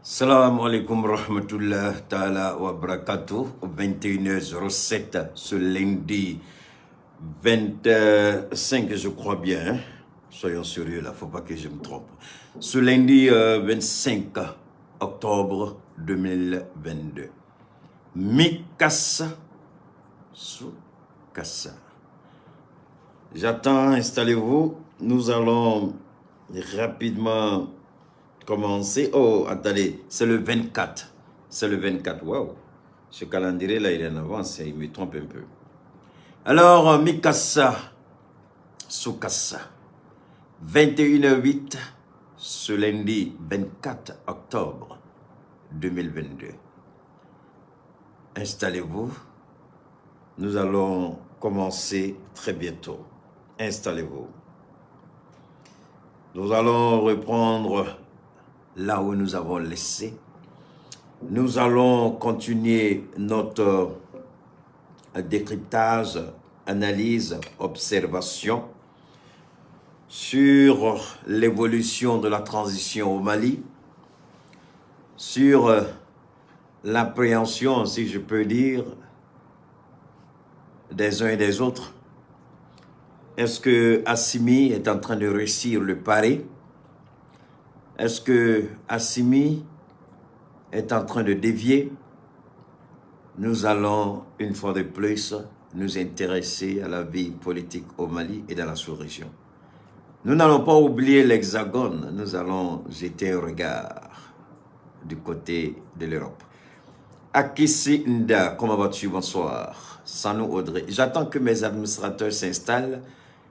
Salam alaikum rahmatullah ta'ala wa barakatuh. 21h07 ce lundi 25, je crois bien. Hein? Soyons sérieux là, faut pas que je me trompe. Ce lundi 25 octobre 2022. Mikasa Soukassa. J'attends, installez-vous. Nous allons rapidement commencer. Oh, attendez, c'est le 24. C'est le 24, waouh. Ce calendrier-là, il est en avance, il me trompe un peu. Alors, Mikasa Soukassa, 21h08, ce lundi 24 octobre 2022. Installez-vous. Nous allons commencer très bientôt. Installez-vous. Nous allons reprendre là où nous avons laissé. Nous allons continuer notre décryptage, analyse, observation sur l'évolution de la transition au Mali, sur l'appréhension, si je peux dire, des uns et des autres. Est-ce que Assimi est en train de réussir le pari? Est-ce que Assimi est en train de dévier? Nous allons, une fois de plus, nous intéresser à la vie politique au Mali et dans la sous-région. Nous n'allons pas oublier l'Hexagone, nous allons jeter un regard du côté de l'Europe. Akissi Nda, comment vas-tu? Bonsoir. Sanou Audrey. J'attends que mes administrateurs s'installent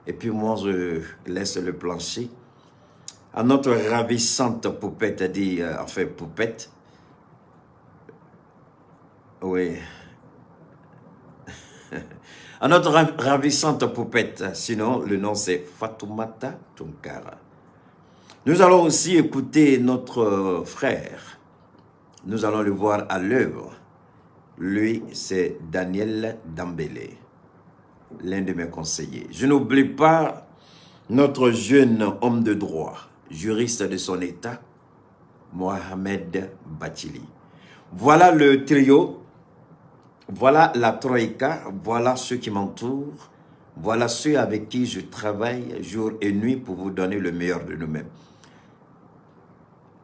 et puis moi je laisse le plancher à notre ravissante poupette, a dit, enfin poupette. Oui. À notre ravissante poupette, sinon le nom c'est Fatoumata Tunkara. Nous allons aussi écouter notre frère. Nous allons le voir à l'œuvre. Lui, c'est Daniel Dambélé, l'un de mes conseillers. Je n'oublie pas notre jeune homme de droit, juriste de son état, Mohamed Bathily. Voilà le trio, voilà la troïka, voilà ceux qui m'entourent, voilà ceux avec qui je travaille jour et nuit pour vous donner le meilleur de nous-mêmes.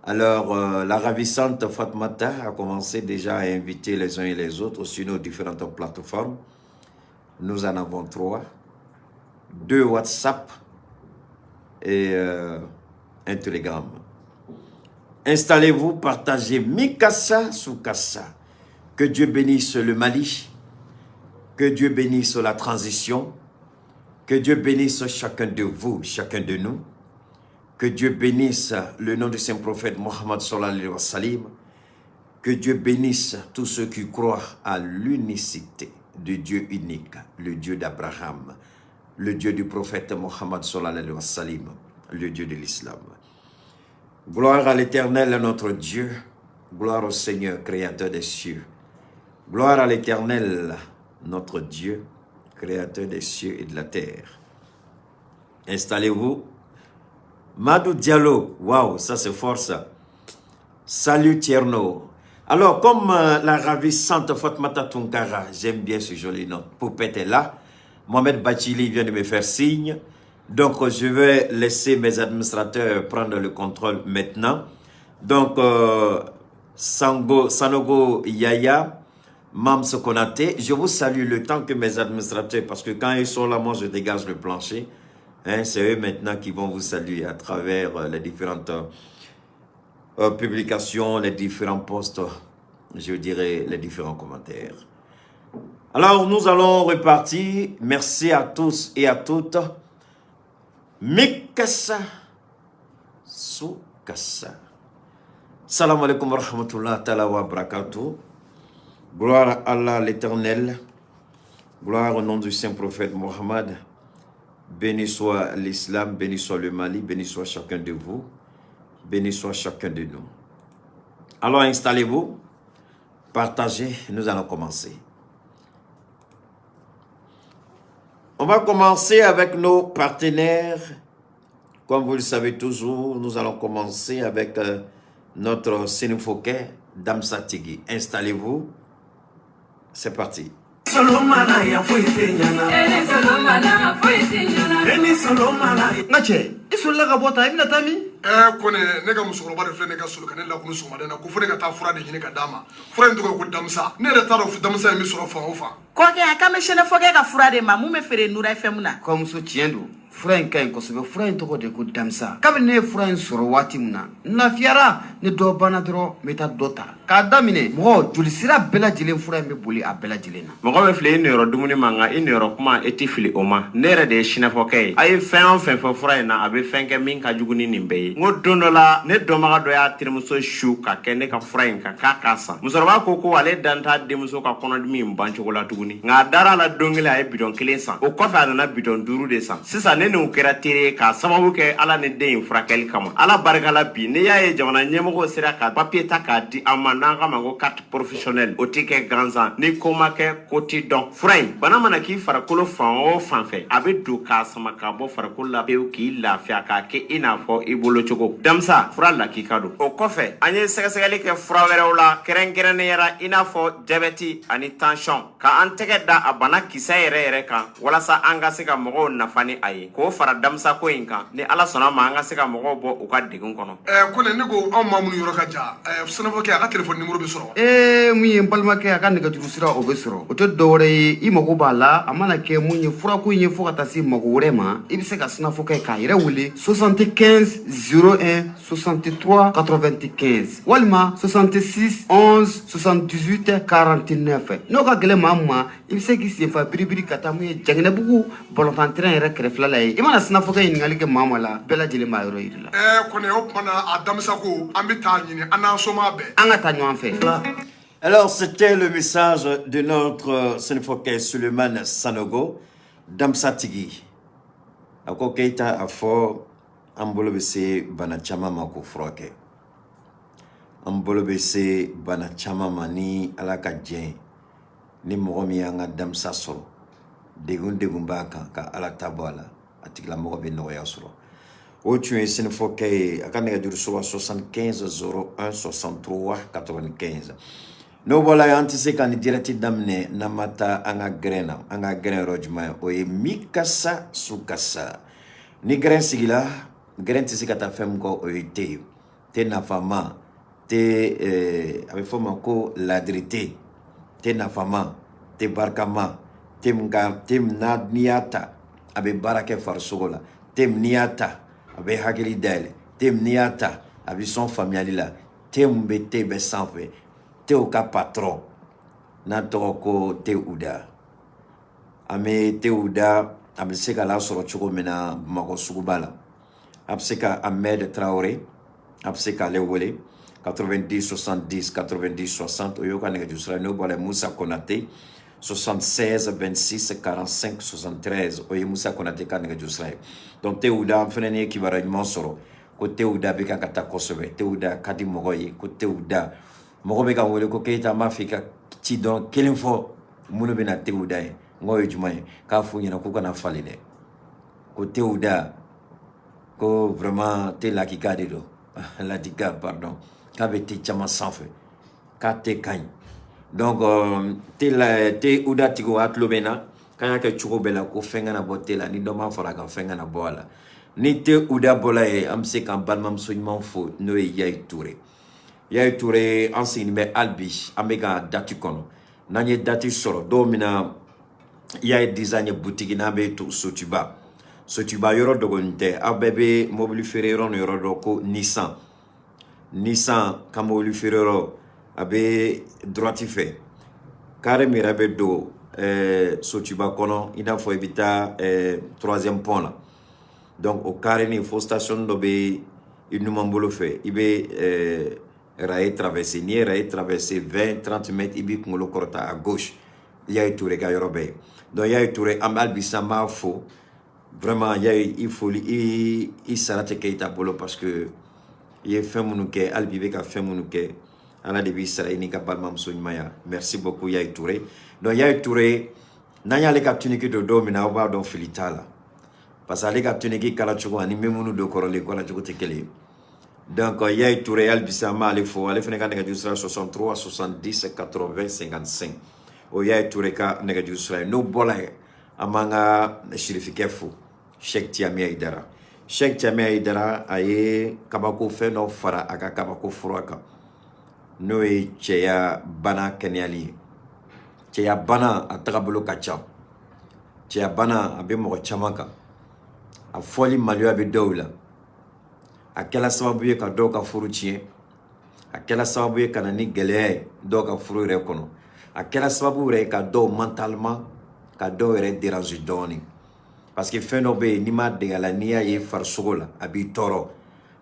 Alors, la ravissante Fatmata a commencé déjà à inviter les uns et les autres sur nos différentes plateformes. Nous en avons 3. 2 WhatsApp et un Telegram. Installez-vous, partagez Mikasa Soukassa. Que Dieu bénisse le Mali. Que Dieu bénisse la transition. Que Dieu bénisse chacun de vous, chacun de nous. Que Dieu bénisse le nom du Saint-Prophète Mohammed sallallahu alayhi wa sallam. Que Dieu bénisse tous ceux qui croient à l'unicité de Dieu unique, le Dieu d'Abraham, le Dieu du prophète Mohammed sallallahu alayhi wa sallam, le Dieu de l'islam. Gloire à l'Éternel, notre Dieu. Gloire au Seigneur, créateur des cieux. Gloire à l'Éternel, notre Dieu, créateur des cieux et de la terre. Installez-vous. Madou Diallo, waouh, ça c'est fort ça. Salut Tierno. Alors, comme la ravissante Fatmata Tunkara, j'aime bien ce joli nom, Poupette est là. Mohamed Bathily vient de me faire signe. Donc, je vais laisser mes administrateurs prendre le contrôle maintenant. Donc, Sanogo Yaya, Mams Konate, je vous salue le temps que mes administrateurs, parce que quand ils sont là, moi je dégage le plancher. Hein, c'est eux maintenant qui vont vous saluer à travers les différentes publications, les différents posts, je dirais les différents commentaires. Alors, nous allons repartir. Merci à tous et à toutes. Mikasa Soukassa. Salam alaikum wa rahmatullah ta'ala wa barakatuh. Gloire à Allah l'Éternel. Gloire au nom du Saint-Prophète Mohammed. Béni soit l'islam, béni soit le Mali, béni soit chacun de vous, béni soit chacun de nous. Alors installez-vous, partagez, nous allons commencer. On va commencer avec nos partenaires. Comme vous le savez toujours, nous allons commencer avec notre Sénoufokè Damsa Tigi. Installez-vous, c'est parti. Solomana ya foyi tɛ ɲana. Eni Solomana foyi tɛ ɲana. Eni Solomana. N ka cɛ, i solila ka bɔ tan, i bɛna taa min? Ɛɛ Kɔnɛ, ne ka musokɔrɔba de filɛ ne ka soli ka ne lakunu sɔgɔmada in na ko fo ne ka taa fura de ɲini ka d'a ma. Fura in tɔgɔ ye ko damisa. Ne yɛrɛ t'a dɔn damisa in bɛ sɔrɔ fan o fan. Kɔkɛ, a kan bɛ sɛnɛfɔkɛ ka fura de ma mun bɛ feere Nura FM na. Kɔmuso, tiɲɛ don, fura in ka ɲi kosɛbɛ. Fura in tɔgɔ de ko damisa. Kabini ne ye fura in sɔrɔ waati min na, n lafiyara. Ni dɔ banna dɔrɔn, n bɛ taa dɔ ta k'a daminɛ. Mɔgɔ joli sira bɛɛ lajɛlen, fura in bɛ boli a bɛɛ lajɛlen na. Mɔgɔ bɛ fili i niyɔrɔ dumuni ma, nka i niyɔrɔ kuma, e tɛ fili o ma. Ne yɛrɛ de ye sinafɔkɛ ye. A ye fɛn o fɛn fɔ fura in na, a bɛ fɛn kɛ min ka jugu ni nin bɛɛ ye. N ko don dɔ la, ne dɔnbaga dɔ y'a terimuso su ka kɛ ne ka fura in kan k'a k'a san. Musokɔrɔba ko ko ale dan t'a denmuso ka kɔnɔdimi in bancogo la tuguni, nka a dara a la. Don kelen, a ye bidɔn kelen san. O kɔfɛ, a nana bidɔn duuru de san. Sisan ne n'u kɛra teri ye k'a sababu kɛ Ala ni den in furakɛli kama. Ala barika la, bi n'i y'a ye jamana ɲɛmɔgɔw sera ka papiye ta k'a di an ma n'an k'a ma ko carte professionnelle, o tɛ kɛ gansan. Ni ko ma kɛ, ko ti dɔn. Fura in, bana mana k'i farikolo fan o fan fɛ, a bɛ don k'a sama k'a bɔ farikolo la pewu k'i lafiya, k'a kɛ i n'a fɔ i bolo cogo. Damisa fura lakika don. O kɔfɛ, an ye sɛgɛsɛgɛli kɛ fura wɛrɛw la, kɛrɛnkɛrɛnnenya la i n'a fɔ jabɛti ani tension, ka an tɛgɛ da a bana kisɛ yɛrɛ yɛrɛ kan walasa an ka se ka mɔgɔw nafa ni a ye, k'o fara damisako in kan. Ni Ala sɔnna ma, an ka se ka mɔgɔw bɔ u ka degun kɔnɔ. Ɛɛ Kɔnɛ, ne ko anw maa minnu yɔrɔ ka jan, ɛɛ sɛnɛfɔkɛ, a ka telefɔni nimoro bɛ sɔrɔ wa? Ee, mun ye n balimakɛ, a ka nɛgɛjuru sira, o bɛ sɔrɔ. O tɛ dɔwɛrɛ ye, i mago b'a la, a mana kɛ mun ye, furako in ye, fo ka taa se mago wɛrɛ ma, i bɛ se ka sinafɔkɛ k'a yɛrɛ wele 75 01 63 95 walima 66 11 78 49. N'o ka gɛlɛn maa min ma, i bɛ se k'i senfa biribiri ka taa mun ye Jɛngɛnɛbugu balontan terrain yɛrɛ kɛrɛfɛla la ye. I mana sinafɔkɛ ɲininkali kɛ maa ma la, bɛɛ lajɛlen b'a yɔrɔ yiri la. Ɛɛ Kɔnɛ, o tuma na a damisa ko an bɛ taa ɲini an n'an soma bɛɛ. An ka taa ɲɔgɔn fɛ. Alors, c'était le message de notre Sénoufokè Suleiman Sanogo, Damsa Tigi. A ko Keita a fɔ an bolo bɛ se bana caman ma k'o furakɛ. An bolo bɛ se bana caman ma ni Ala ka jɛn. Ni mɔgɔ min y'an ka damisa sɔrɔ, degun degun b'a kan, ka Ala ta bɔ a la, a tigilamɔgɔ bɛ nɔgɔya sɔrɔ. O tun ye Sénoufokɛ ye. A ka nɛgɛjuru sira 75 01 63 95. N'o bɔra yen, an tɛ se ka nin direct daminɛ n'an ma taa an ka gɛrɛn na. An ka gɛrɛn yɔrɔ jumɛn ye? O ye Mikasa Sukasa. Ni gɛrɛn sigila, gɛrɛn tɛ se ka taa fɛn min kɔ, o ye te ye. Te nafama te, a bɛ fɔ o ma ko ladiri te, te nafama, te barikama, te min ka te min n'a n'i y'a ta, a bɛ baara kɛ farisogo la, te min n'i y'a ta, a bɛ hakili dayɛlɛ, te min n'i y'a ta, a bɛ sɔn faamuyali la, te min bɛ te bɛɛ sanfɛ, tew ka patron n'a tɔgɔ ko Te Uda. An bɛ Te Uda, a bɛ se ka lasɔrɔ cogo min na Bamakɔ suguba la, a bɛ se ka Ahmed Traoré, a bɛ se k'ale wele 90 70 90 60, o y'o ka nɛgɛjuru sira. N'o bɔra yen, Musa Konate, 76 26 45 73, o ye Musa Konate ka nɛgɛjuru sira ye. Donc Te Uda, an fana ye kibaruya ɲuman sɔrɔ ko Te Uda bɛ ka taa kosɛbɛ. Te Uda ka di mɔgɔ ye, ko Te Uda, mɔgɔ bɛ ka n wele ko Keyita, n b'a fɛ i ka ci dɔrɔn kelen fɔ minnu bɛ na Te Uda ye. N k'o ye jumɛn ye? K'a f'u ɲɛna k'u kana falen dɛ, ko Te Uda ko vraiment te lakika de don, ladika pardon, k'a bɛ te caman sanfɛ, k'a te ka ɲi. Donc te la, Te Uda tigiw, a tulo bɛ n na, k'an y'a kɛ cogo bɛɛ la ko fɛn kana bɔ te la. Ni dɔ ma fara a kan, fɛn kana bɔ a la. Ni Te Uda bɔla yen, an bɛ se k'an balimamuso ɲuman fo, n'o ye Yayi Ture. Yayi Ture, an sigilen bɛ hali bi, an bɛ ka date kɔnɔ. N'an ye date sɔrɔ don min na, Yayi Design ye butigi n'a bɛ to Sotuba. Sotuba yɔrɔ dɔgɔnin tɛ, aw bɛɛ bɛ mobili feere yɔrɔ ni yɔrɔ dɔ ko Nissan. Nissan ka mobili feere yɔrɔ, a bɛ droite fɛ, carré min yɛrɛ bɛ don Sotuba kɔnɔ, i n'a fɔ i bɛ taa troisième pont la. Donc o carré ni fo station dɔ bɛ i numan bolo fɛ, i bɛ rail traversé. N'i ye rail traversé 20 30 mètres, i b'i kunkolo kɔrɔta à gauche, Yayi Touré ka yɔrɔ bɛ yen. Donc Yayi Touré, an bɛ hali bi sisan, an b'a fo vraiment. Yayi, i foli i sara tɛ kɛ i ta bolo, parce que i ye fɛn minnu kɛ, hali bi i bɛ ka fɛn minnu kɛ, Ala de b'i sara, i n'i ka balimamuso ɲuman. Merci beaucoup Yayi Touré. Donc Yayi Touré, n'an y'ale ka tunique don don min na, aw b'a dɔn fili t'a la, parce que ale ka tunique kala cogo ani n bɛ minnu don kɔrɔlen, kala cogo tɛ kelen ye. Donc Yayi Touré, hali bi an b'ale fo. Ale fana ka nɛgɛjuru sira 63 70 80 55, o Yayi Touré ka nɛgɛjuru sira ye. N'o bɔra yen, an b'an ka sirifikɛ fo, Cheikh Tiami Ayidara. Cheikh Tiami Ayidara, a ye kabako fɛn dɔ fara a ka kabako fura kan, n'o ye cɛya bana kɛnɛyali ye. Cɛya bana, a tagabolo ka ca. Cɛya bana, a bɛ mɔgɔ caman kan, a fɔli maloya bɛ dɔw la. A kɛla sababu ye ka dɔw ka furu tiɲɛ, a kɛla sababu ye ka na ni gɛlɛya ye dɔw ka furu yɛrɛ kɔnɔ, a kɛra sababu yɛrɛ ye ka dɔw mentalement, ka dɔw yɛrɛ déranger dɔɔnin, parce que fɛn dɔ bɛ yen, n'i m'a dege a la, n'i y'a ye farisogo la, a b'i tɔɔrɔ.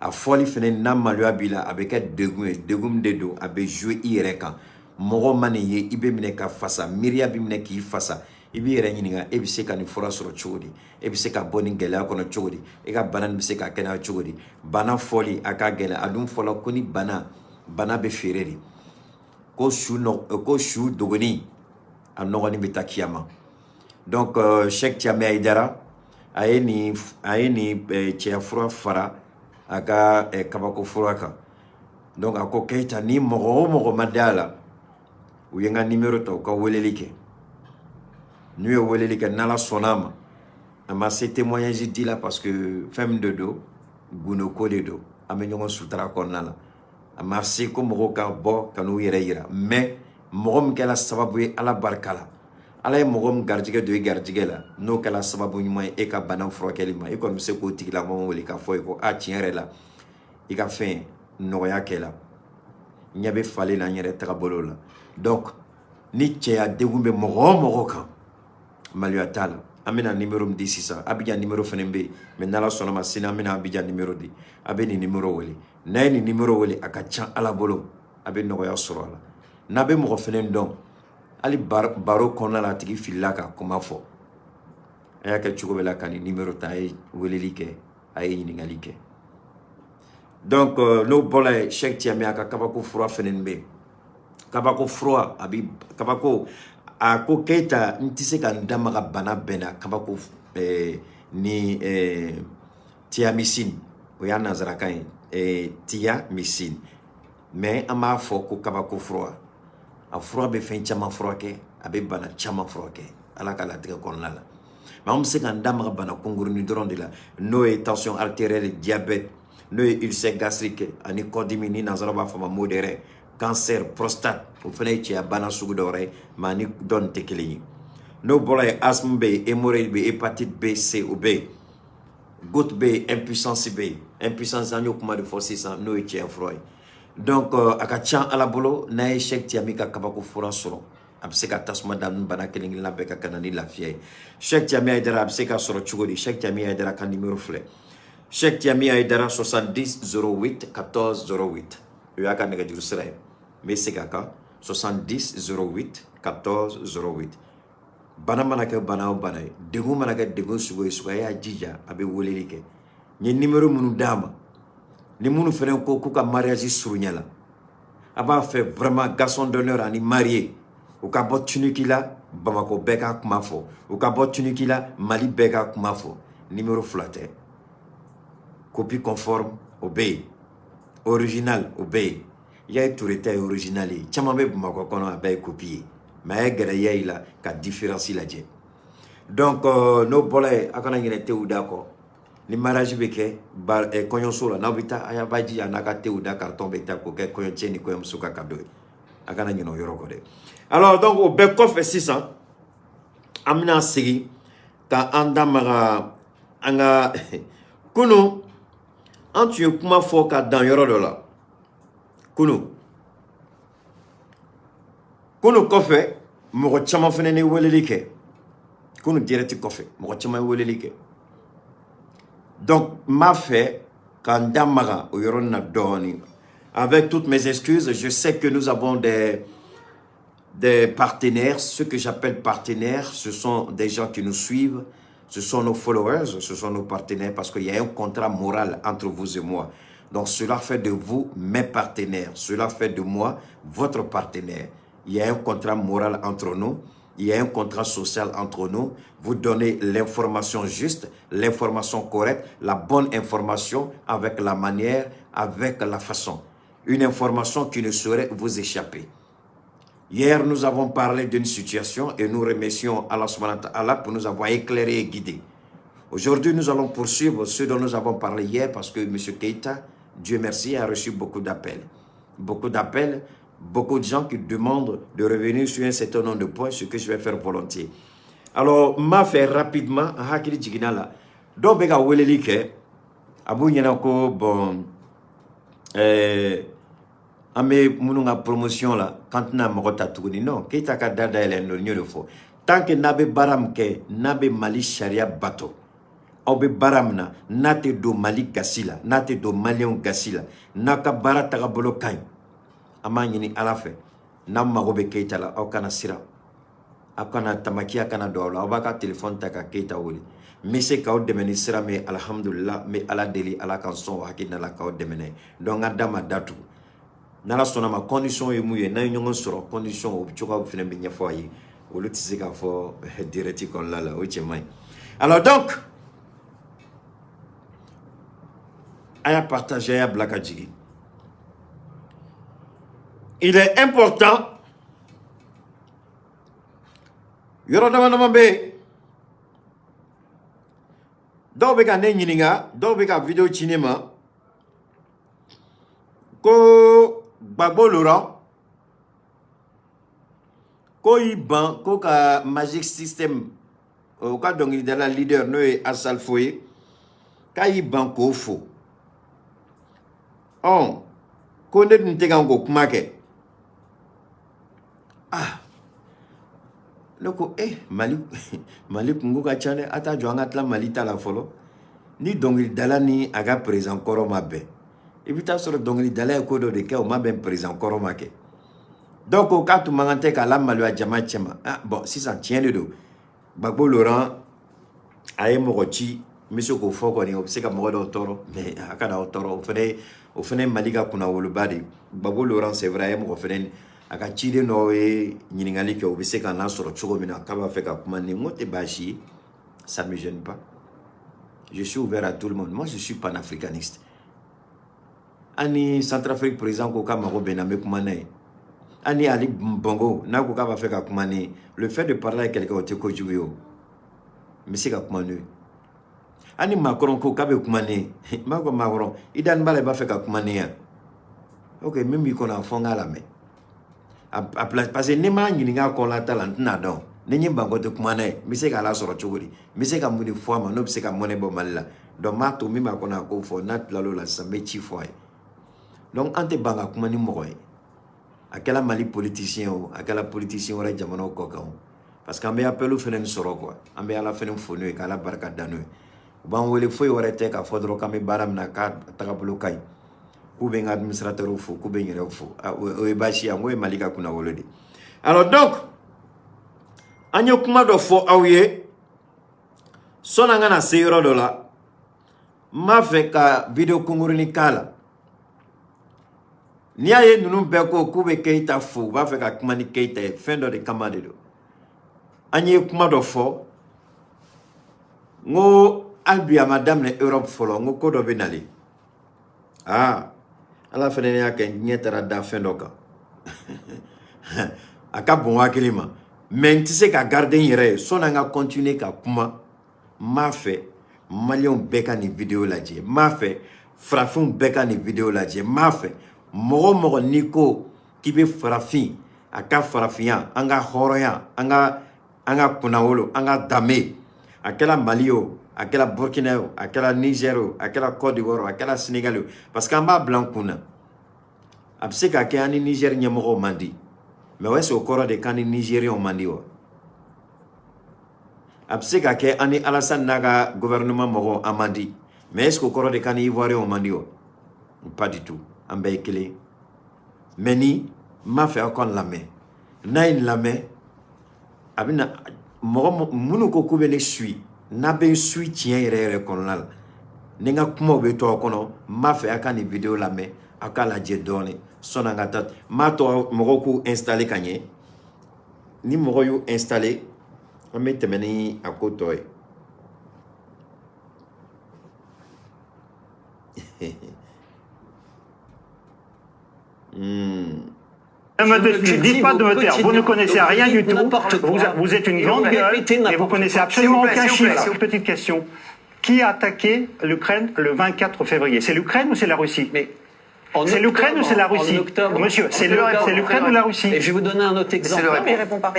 A fɔli fɛnɛ n'a maloya b'i la, a bɛ kɛ degun ye. Degun min de don, a bɛ jouer i yɛrɛ kan. Mɔgɔ ma nin ye, i bɛ minɛ ka fasa, miiriya bɛ minɛ k'i fasa. I b'i yɛrɛ ɲininka: e bɛ se ka nin fura sɔrɔ cogo di? E bɛ se ka bɔ nin gɛlɛya kɔnɔ cogo di? E ka bana nin bɛ se ka kɛnɛya cogo di? Bana fɔli, a ka gɛlɛn. A dun fɔla ko ni bana bɛ feere de, ko su nɔ, ko su dogoni, a nɔgɔnin bɛ taa kiyama. Donc Cheikh Tiame Aïdara, a ye nin cɛya fura fara a ka kabako fura kan. Donc a ko: Keyita, ni mɔgɔ o mɔgɔ ma da a la, u ye n ka numéro ta, u ka weleli kɛ. N'u ye weleli kɛ, n'Ala sɔnna a ma, a ma se témoignage di la, parce que fɛn min de don, gundo ko de don, an bɛ ɲɔgɔn sutura kɔnɔna la. A ma se ko mɔgɔw ka bɔ ka n'u yɛrɛ yira, mais mɔgɔ min kɛra sababu ye, Ala barika la, Ala ye mɔgɔ min garijɛgɛ don i garijɛgɛ la, n'o kɛra sababu ɲuman ye e ka bana furakɛli ma, i kɔni bɛ se k'o tigilamɔgɔ wele k'a fɔ ye ko: a tiɲɛ yɛrɛ la, i ka fɛn nɔgɔya kɛ la, ɲɛ bɛ falen na n yɛrɛ tagabolo la. Donc ni cɛya degun bɛ mɔgɔ o mɔgɔ kan, maloya t'a la. An bɛna numéro min di sisan, Abidjan numéro fana bɛ yen, mais n'Ala sɔnna ma, sini an bɛna Abidjan numéro di. A bɛ nin numéro wele. N'a ye nin numéro wele, a ka ca Ala bolo, a bɛ nɔgɔya sɔrɔ a la. N'a bɛ mɔgɔ fana dɔn, hali baro kɔnɔna la, a tigi filila ka kuma fɔ, a y'a kɛ cogo bɛɛ la ka nin numéro ta, a ye weleli kɛ, a ye ɲininkali kɛ. Donc n'o bɔra yen, Cheikh Tiame, a ka kabako fura fana bɛ yen. Kabako fura, a bi kabako. A ko: Keyita, n tɛ se ka n da maga bana bɛɛ na. Kabako ni tiamycine, o y'a nanzarakan ye, tiamycine, mais an b'a fɔ ko kabako fura. A fura bɛ fɛn caman furakɛ, a bɛ bana caman furakɛ, Ala ka latigɛ kɔnɔna la. Mais an bɛ se k'an da maga bana kunkurunin dɔrɔn de la, n'o ye tension artérielle, diabète, n'o ye ulcère gastrique ani kɔdimi, ni nanzara b'a fɔ ma maux de rein, cancer prostate, o fana ye cɛya bana sugu dɔ wɛrɛ ye, mais ani dɔ nin tɛ kelen ye. N'o bɔra yen, asthme bɛ yen, hémorroïde bɛ yen, hépatite B, C, o bɛ yen, goutte bɛ yen, impuissance bɛ yen. Impuissance, an y'o kuma de fɔ sisan, n'o ye cɛya fura ye. Donc a ka ca Ala bolo, n'a ye Cheikh Tiami ka kabako fura sɔrɔ, a bɛ se ka tasuma da ni bana kelen kelenna bɛɛ ka ka na ni lafiya ye. Cheikh Tiami Aïdara, a bɛ se ka sɔrɔ cogo di? Cheikh Tiami Aïdara ka numéro filɛ: Cheikh Tiami Aïdara, 70 08 14 08. O y'a ka nɛgɛjuru sira ye. N bɛ segin a kan: 70 08 14 08. Bana mana kɛ bana o bana ye, degun mana kɛ degun sugu o sugu, a y'a jija, a bɛ weleli kɛ. N ye numéro minnu d'a ma, ni minnu fana ko k'u ka mariage surunya la, a b'a fɛ vraiment garçon d'honneur ani marié, u ka bɔ Tunisie la, Bamakɔ bɛɛ ka kuma fɔ, u ka bɔ Tunisie la, Mali bɛɛ ka kuma fɔ, numéro fila tɛ. Copie conforme, o bɛ yen, original, o bɛ yen. Yayi Touré ta ye original ye. Caman bɛ Bamakɔ kɔnɔ, a bɛɛ ye copie ye, mais a ye gɛrɛ Yayi la ka différence lajɛ. Donc n'o bɔra yen, a kana ɲinɛ tew da kɔ. Ni mariage bɛ kɛ kɔɲɔso la, n'aw bɛ taa, a y'a b'a jija n'a ka tew da carton bɛ ta k'o kɛ kɔɲɔcɛ ni kɔɲɔmuso ka cadeau ye. A kana ɲinɛ o yɔrɔ kɔ dɛ. Alors donc, o bɛɛ kɔfɛ sisan, an bɛna segin ka an da maga an ka kunun, an tun ye kuma fɔ ka dan yɔrɔ dɔ la kunun. Kunun kɔfɛ, mɔgɔ caman fana ni weleli kɛ. Kunun direct kɔfɛ, mɔgɔ caman ye weleli kɛ. Donc n b'a fɛ ka n da maga o yɔrɔnin na dɔɔnin. Avec toutes mes excuses, je sais que nous avons des partenaires. Ce que j'appelle partenaires, ce sont des gens qui nous suivent, ce sont nos followers, ce sont nos partenaires, parce qu'il y a un contrat moral entre vous et moi. Donc cela fait de vous mes partenaires, cela fait de moi votre partenaire. Il y a un contrat moral entre nous. Il y a un contrat social entre nous. Vous donnez l'information juste, l'information correcte, la bonne information avec la manière, avec la façon. Une information qui ne saurait vous échapper. Hier, nous avons parlé d'une situation et nous remercions Allah subhanahu wa ta'ala pour nous avoir éclairés et guidés. Aujourd'hui, nous allons poursuivre ce dont nous avons parlé hier parce que M. Keïta, Dieu merci, a reçu beaucoup d'appels. Beaucoup d'appels, beaucoup de gens qui demandent de revenir sur un certain nombre de points, ce que je vais faire volontiers. Alors, m'a fait rapidement, hakili jiginna la, dɔw bɛ ka weleli kɛ, a b'u ɲɛna ko bon, an bɛ minnu ka promotion la, k'an tɛna mɔgɔ ta tuguni. Non, Keita ka da dayɛlɛn don, n y'o de fɔ. Tant que n'a bɛ baara min kɛ, n'a bɛ Mali sariya bato, aw bɛ baara min na, n'a tɛ don Mali gasi la, n'a tɛ don Maliyɛnw gasi la, n'a ka baara tagabolo ka ɲi, an b'a ɲini Ala fɛ, n'aw mago bɛ Keita la, aw kana siran, aw kana tamakiya kana don aw la, aw b'a ka telefɔni ta ka Keita wele. N bɛ se k'aw dɛmɛ ni sira min ye, alhamdulillah, n bɛ Ala deli, Ala k'an sɔn o hakilina la k'aw dɛmɛ n'a ye. Donc n ka da ma datugu. N'Ala sɔnna ma, condition ye mun ye, n'an ye ɲɔgɔn sɔrɔ, condition o cogoyaw fana bɛ ɲɛfɔ a ye. Olu tɛ se k'a fɔ direct kɔnɔna la, o cɛ man ɲi. Alors donc, a y'a partager, a y'a bila ka jigin. Il est important, yɔrɔ dama dama bɛ yen, dɔw bɛ ka ne ɲininka, dɔw bɛ ka vidéo ci ne ma ko Gbagbo Laurent ko y'i ban ko ka Magic System, o ka dɔnkilidala leader n'o ye Asalfo ye, k'a y'i ban k'o fo. Ɔ ko ne dun tɛ kan k'o kuma kɛ. Ah, ne ko Mali Mali kungo ka ca dɛ, a t'a jɔ an ka tila Mali ta la fɔlɔ. Ni dɔnkilidala ni a ka président kɔrɔ ma bɛn, i bɛ taa sɔrɔ dɔnkilidala ye ko dɔ de kɛ, o ma bɛn président kɔrɔ ma kɛ. Donc ko k'a tun man kan tɛ k'a lamaloya jama cɛma. Ah bon, sisan tiɲɛ de don, Gbagbo Laurent a ye mɔgɔ ci, n bɛ se k'o fɔ kɔni, o bɛ se ka mɔgɔ dɔw tɔɔrɔ, mais a kana aw tɔɔrɔ, o fana ye Mali ka kunnawoloba de ye. Gbagbo Laurent, c'est vrai, a ye mɔgɔ fana, a ka ciden dɔw ye ɲininkali kɛ, u bɛ se ka n'a sɔrɔ cogo min na, k'a b'a fɛ ka kuma ni n ko tɛ baasi ye, ça ne me gêne pas. Je suis ouvert à tout le monde. Moi, je suis panafricaniste. Ani Centrafrique président ko k'a mago bɛ n na, n bɛ kuma n'a ye. Ani Ali Bongo n'a ko k'a b'a fɛ ka kuma ni ye, le fait de parler avec quelqu'un, o tɛ kojugu ye o, n bɛ se ka kuma n'o ye. Ani Macron ko k'a bɛ kuma ne ye, n b'a fɔ Macron, i dani b'a la, i b'a fɛ ka kuma ne ye yan, ok, min b'i kɔnɔ, a fɔ n k'a lamɛn. A parce que ni m'a ɲininka a kɔnɔna ta la, n tɛna dɔn. Ni n ye banko tɛ kuma n'a ye, n bɛ se k'a lasɔrɔ cogo di? N bɛ se ka mun de fɔ a ma n'o bɛ se ka mɔnɛ bɔ Mali la? Donc n b'a to min b'a kɔnɔ, a k'o fɔ. N'a tilal'o la sisan, n bɛ ci fɔ a ye. Donc an tɛ ban ka kuma ni mɔgɔ ye, a kɛla Mali politicien o, a kɛla politicien wɛrɛ jamanaw kɔ kan o, parce que an bɛ appel fɛnɛ sɔrɔ quoi. An bɛ Ala fɛnɛ fo n'o ye, k'Ala barika da n'o ye. U b'an wele, foyi wɛrɛ tɛ k'a fɔ dɔrɔn k'an bɛ baara min na, k'a tagabolo ka ɲi, k'u bɛ n ka administrateur fo, k'u bɛ n yɛrɛ fo. O ye baasi ye, n k'o ye Mali ka kunnawolo de. Alors donc, an ye kuma dɔ fɔ aw ye sɔnni an ka na se yɔrɔ dɔ la. N b'a fɛ ka vidéo kunkurunin k'a la. N'i y'a ye ninnu bɛɛ ko k'u bɛ Keita fo, u b'a fɛ ka kuma ni Keita ye, fɛn dɔ de kama de don. An ye kuma dɔ fɔ, n ko hali bi a ma daminɛ Europe fɔlɔ, n ko ko dɔ bɛ nalen. Aa, Ala fɛnɛ y'a kɛ, ɲɛ taara da fɛn dɔ kan, a ka bon hakili ma, mais n tɛ se ka garder n yɛrɛ ye. Sɔnni an ka continuer ka kuma, n b'a fɛ Maliyɛnw bɛɛ ka nin vidéo lajɛ, n b'a fɛ farafinw bɛɛ ka nin vidéo lajɛ, n b'a fɛ mɔgɔ o mɔgɔ n'i ko k'i bɛ farafin, a ka farafinya, an ka hɔrɔnya, an ka kunnawolo, an ka danbe, a kɛra Mali ye o, a kɛra Burkina ye o, a kɛra Niger o, a kɛra Côte d'Ivoire o, a kɛra Sénégal o, parce que an b'a bila an kun na, a bɛ se ka kɛ an ni Niger ɲɛmɔgɔw man di, mais est-ce o kɔrɔ de k'an ni Nigériens man di wa? A bɛ se ka kɛ an ni Alassane n'a ka gouvernement mɔgɔw an man di, mais est-ce que o kɔrɔ de k'an ni Ivoiriens man di wa? Pas du tout, an bɛɛ ye kelen. Mais ni n b'a fɛ aw ka n lamɛn, n'a ye n lamɛn, a bɛna mɔgɔ minnu ko k'u bɛ ne suit, n'a bɛ n suit tiɲɛ yɛrɛ yɛrɛ kɔnɔna la, ni n ka kumaw bɛ to aw kɔnɔ, n b'a fɛ aw ka nin vidéo lamɛn, aw k'a lajɛ dɔɔnin sɔnni an ka taa. N b'a to mɔgɔw k'u installer ka ɲɛ. Ni mɔgɔ y'u installé, an bɛ tɛmɛ ni a ko tɔ ye. Ne me dites pas de me taire. Vous ne connaissez rien du tout. Vous êtes une grande gueule et vous connaissez absolument aucun chiffre. Petite question. Qui a attaqué l'Ukraine le 24 février? C'est l'Ukraine ou c'est la Russie? C'est l'Ukraine ou c'est la Russie? Monsieur, c'est l'Ukraine ou la Russie? Et je vais vous donner un autre exemple. Non, mais il répond pas.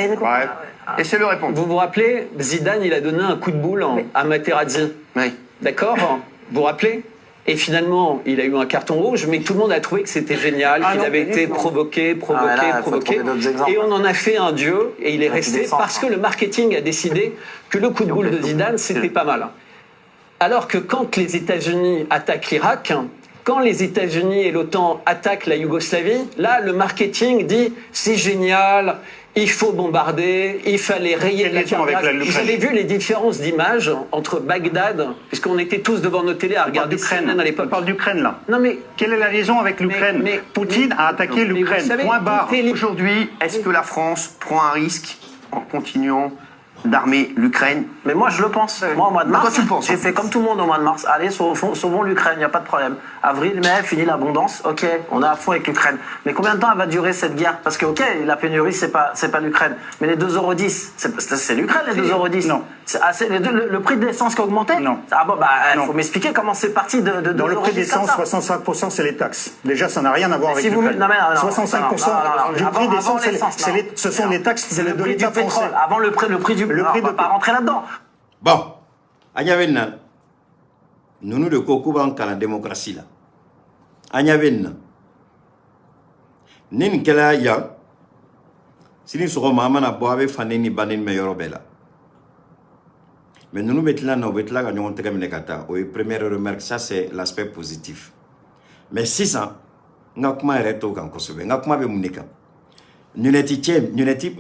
Laissez-le répondre. Vous vous rappelez, Zidane, il a donné un coup de boule à Materazzi. Oui. D'accord? Vous vous rappelez? Et finalement, il a eu un carton rouge, mais tout le monde a trouvé que c'était génial, qu'il avait été provoqué, provoqué, provoqué. Et on en a fait un dieu, et il est resté parce que le marketing a décidé que le coup de boule de Zidane, c'était pas mal. Alors que quand les États-Unis attaquent l'Irak, quand les États-Unis et l'OTAN attaquent la Yougoslavie, là, le marketing dit c'est génial, il faut bombarder, il fallait rayer la carte. Vous avez vu les différences d'images entre Bagdad, puisqu'on était tous devant nos télés à regarder CNN à l'époque. On parle d'Ukraine là. Non mais quelle est la liaison avec l'Ukraine? Poutine a attaqué l'Ukraine. Point barre. Aujourd'hui, est-ce que la France prend un risque en continuant d'armer l'Ukraine? Mais moi, je le pense. Moi, au mois de mars, j'ai fait comme tout le monde au mois de mars. Allez, sauvons l'Ukraine, il n'y a pas de problème. Avril, mai, fini l'abondance. Ok, on est à fond avec l'Ukraine. Mais combien de temps elle va durer cette guerre? Parce que, ok, la pénurie, c'est pas l'Ukraine. Mais les 2,10 €, c'est l'Ukraine, les 2,10 €. Non. Le prix de l'essence qui a augmenté? Non. Ah bon, bah, il faut m'expliquer comment c'est parti de 2,10 €. Dans le prix de l'essence, 65%, c'est les taxes. Déjà, ça n'a rien à voir avec l'Ukraine. 65% du prix d'essence, ce sont les taxes de l'État français. Avant le prix du. Le prix de... On va pas rentrer là-dedans. Bon, Agnavena, nous nous de Kokuba en la démocratie là. Agnavena, Nin kela ya, sini sɔgɔma an mana bɔ a bɛ faden ni baden mɛn yɔrɔ bɛɛ la. Mais ninnu bɛ tila na, u bɛ tila ka ɲɔgɔn tɛgɛ minɛ ka taa. O ye première remarque, ça c'est l'aspect positif. Mais sisan, n ka kuma yɛrɛ t'o kan kosɛbɛ. N ka kuma bɛ mun de kan? Lunette cɛ, lunette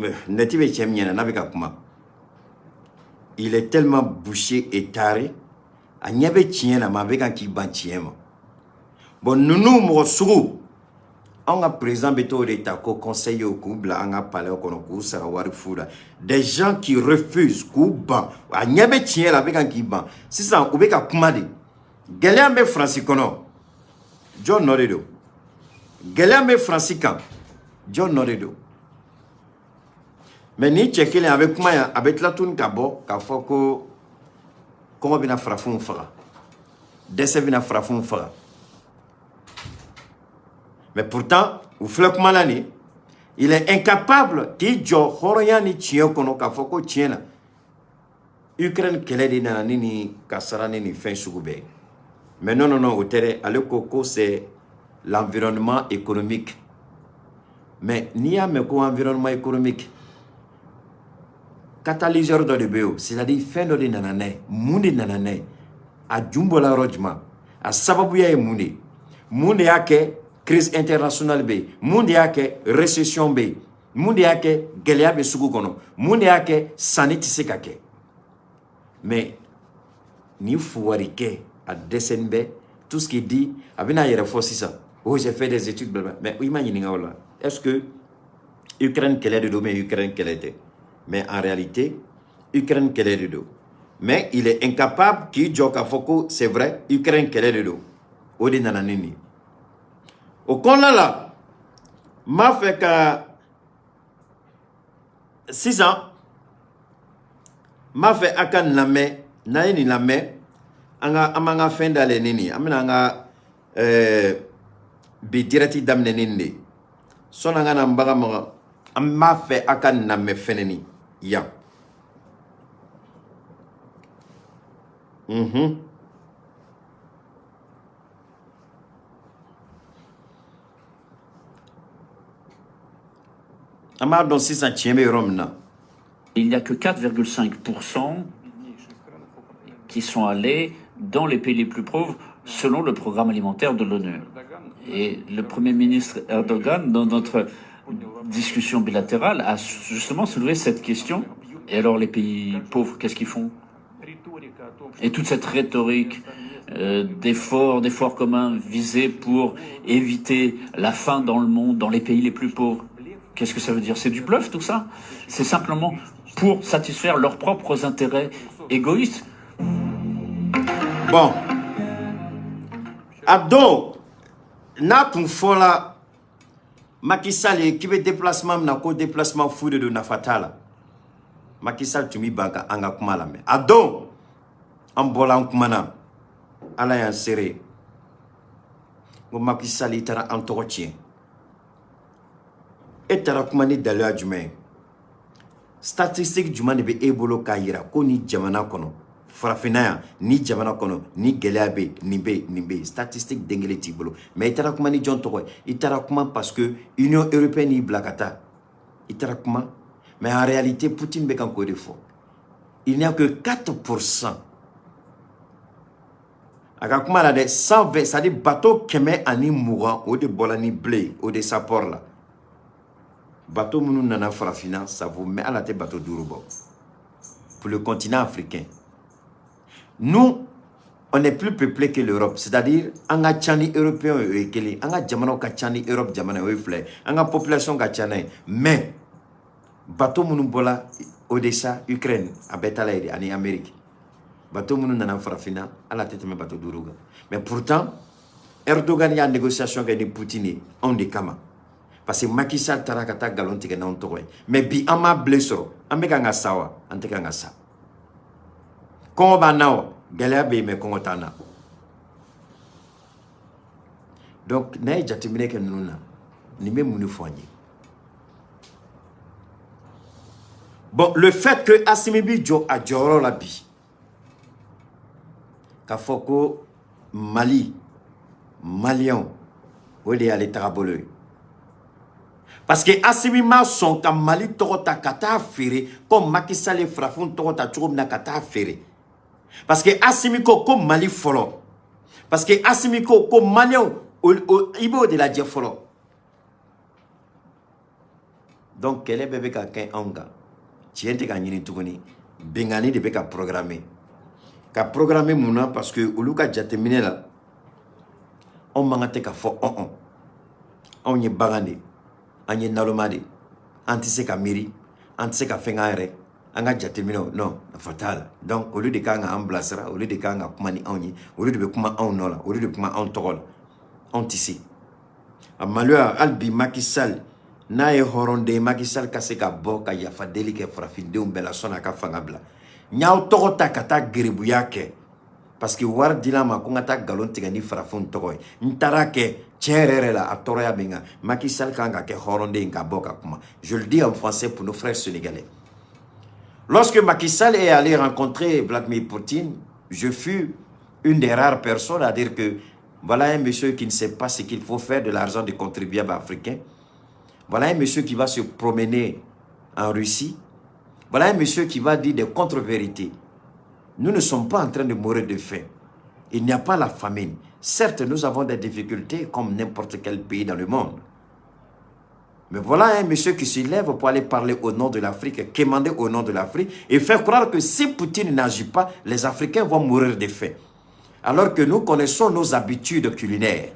bɛ cɛ min ɲɛna n'a bɛ ka kuma. Il est tellement bouché et taré. A ɲɛ bɛ tiɲɛ na, mais a bɛ kan k'i ban tiɲɛ ma. Bon, ninnu mɔgɔ sugu, anw ka président bɛ t'o de ta ko conseiller k'u bila an ka palais kɔnɔ k'u sara wari fu la. Des gens qui refusent k'u ban. A ɲɛ bɛ tiɲɛ la, a bɛ kan k'i ban. Sisan u bɛ ka kuma de. Gɛlɛya bɛ Faransi kɔnɔ. Jɔn nɔ de don? Gɛlɛya bɛ Faransi kan. Jɔn nɔ de don? Mais ni cɛ kelen a bɛ kuma yan, a bɛ tila tuguni ka bɔ k'a fɔ ko kɔngɔ bɛna farafinw faga, dɛsɛ bɛna farafinw faga. Mais pourtant, u filɛ kuma la nin, il est incapable k'i jɔ hɔrɔnya ni tiɲɛ kɔnɔ k'a fɔ ko tiɲɛ na Ukraine kɛlɛ de nana ni nin kasara ni nin fɛn sugu bɛɛ ye. Mais non, non, non, o tɛ dɛ. Ale ko ko c'est l'environnement économique. Mais n'i y'a mɛn ko environnement économique, catalyseur dɔ de bɛ yen o, c'est-à-dire fɛn dɔ de nana n'a ye. Mun de nana n'a ye? A jun bɔra yɔrɔ jumɛn? A sababuya ye mun de ye? Mun de y'a kɛ crise internationale bɛ yen? Mun de y'a kɛ récession bɛ yen? Mun de y'a kɛ gɛlɛya bɛ sugu kɔnɔ? Mun de y'a kɛ sanni tɛ se ka kɛ? Mais nin fuwarikɛ a dɛsɛlen bɛ, tout ce qu'il dit, a bɛna a yɛrɛ fɔ sisan. Oh, j'ai fait des études, blablabla. Mais i ma ɲininka o la. Est-ce que Ukraine kɛlɛ de don ou bien Ukraine kɛlɛ tɛ? Mais en réalité, Ukraine kɛlɛ de don. Mais il est incapable k'i jɔ k'a fɔ ko c'est vrai, Ukraine kɛlɛ de don. O de nana ni nin ye. O kɔnɔna la, n b'a fɛ ka sisan, n b'a fɛ a ka nin lamɛn. N'an ye nin lamɛn, an ka an b'an ka fɛn dayɛlɛ ni nin ye. An bɛna an ka bi direct daminɛ ni nin de ye. Sɔnni an ka na n baga maga, an b'a fɛ a ka nin lamɛn fɛnɛ ni yan. An b'a dɔn sisan tiɲɛ bɛ yɔrɔ min na. Il n'y a que 4,5% qui sont allés dans les pays les plus pauvres selon le programme alimentaire de l'ONU. Et le Premier ministre Erdogan, dans notre discussion bilatérale, a justement soulevé cette question. Et alors les pays pauvres, qu'est-ce qu'ils font? Et toute cette rhétorique d'efforts communs visés pour éviter la faim dans le monde, dans les pays les plus pauvres. Qu'est-ce que ça veut dire? C'est du bluff tout ça? C'est simplement pour satisfaire leurs propres intérêts égoïstes. Bon, a don n'a tun fɔla Macky Sall ye k'i bɛ déplacement min na, ko déplacement fu de don, nafa t'a la, Macky Sall tun b'i ban ka an ka kuma lamɛn. A don an bɔla, an kumana, Ala y'an seere ko Macky Sall, i taara an tɔgɔ tiɲɛ. E taara kuma ni daluya jumɛn ye? Statistique jumɛn de bɛ e bolo k'a yira ko ni jamana kɔnɔ, farafinna yan, ni jamana kɔnɔ ni gɛlɛya bɛ yen, nin bɛ yen, nin bɛ yen? Statistique den kelen t'i bolo. Mais i taara kuma ni jɔn tɔgɔ ye? I taara kuma parce que Union européenne y'i bila ka taa, i taara kuma. Mais en réalité, Poutine bɛ kan k'o de fɔ: il n'y a que 4%. A ka kuma la dɛ, 120, c'est à dire bateau 120, o de bɔra ni blé Odessa port la. Bateau minnu nana farafinna, ça vaut, mais ala tɛ bateau 5 bɔ pour le continent africain. Nous, on est plus peuplé que l'Europe, c'est-à-dire an ka ca ni européen ye, o ye kelen. An ka jamanaw ka ca ni Europe jamana ye, o ye fila ye. An ka population ka ca n'a ye, mais bateau minnu bɔra Odessa, Ukraine, a bɛɛ taala yen de, ani Amérique. Bateau minnu nana farafinna, ala tɛ tɛmɛ bateau 5 kan. Mais pourtant, Erdogan y'a négociation kɛ ni Poutine ye anw de kama, parce que Macky Sall taara ka taa nkalon tigɛ n'anw tɔgɔ ye. Mais bi, an m'a blé sɔrɔ, an bɛ kan ka sa wa? An tɛ kan ka sa. Kɔngɔ b'an na wa? Gɛlɛya bɛ yen, mais kɔngɔ t'an na. Donc n'a ye jateminɛ kɛ ninnu na, nin bɛ mun de fɔ an ye? Bon, le fait que Assimi bi jɔ a jɔyɔrɔ la bi k'a fɔ ko Mali, maliyɛnw, o de y'ale tagabolo ye, parce que Assimi ma sɔn ka Mali tɔgɔ ta ka taa feere comme Macky Sall ye farafin tɔgɔ ta cogo min na ka taa feere. Parce que Assimi ko ko Mali fɔlɔ, parce que Assimi ko ko maliyɛnw, i b'o de lajɛ fɔlɔ. Donc kɛlɛ bɛɛ bɛ ka kɛ anw kan, tiɲɛ tɛ ka ɲini tuguni, binkanni de bɛ ka programmer. Ka programmer mun na? Parce que olu ka jateminɛ la, anw man kan tɛ ka fɔ ɔn ɔn, anw ye bagan de, an ye naloma de, an tɛ se ka miiri, an tɛ se ka fɛn k'an yɛrɛ, an ka jateminɛw non, nafa t'a la. Donc olu de kan k'an bilasira, olu de kan ka kuma ni anw ye, olu de bɛ kuma anw nɔ la, olu de bɛ kuma anw tɔgɔ la, anw tɛ se. A maloya hali bi, Macky Sall n'a ye hɔrɔnden ye, Macky Sall ka se ka bɔ ka yafa deli kɛ farafindenw bɛɛ la sɔnni a ka fanga bila. N y'aw tɔgɔ ta ka taa gerebuya kɛ parce que wari dila ma ko n ka taa nkalon tigɛ ni farafinw tɔgɔ ye, n taara kɛ. Tiɲɛ yɛrɛ yɛrɛ la, a tɔɔrɔya bɛ n kan. Macky Sall kan ka kɛ hɔrɔnden ka bɔ ka kuma. Je le dis en français pour nos frères sénégalais. Lorsque Macky Sall est allé rencontrer Vladimir Poutine, je fus une des rares personnes à dire que voilà un monsieur qui ne sait pas ce qu'il faut faire de l'argent des contribuables africains. Voilà un monsieur qui va se promener en Russie. Voilà un monsieur qui va dire des contre-vérités. Nous ne sommes pas en train de mourir de faim. Il n'y a pas la famine. Certes, nous avons des difficultés comme n'importe quel pays dans le monde. Mais voilà un monsieur qui se lève pour aller parler au nom de l'Afrique, quémander au nom de l'Afrique et faire croire que si Poutine n'agit pas, les Africains vont mourir de faim. Alors que nous connaissons nos habitudes culinaires.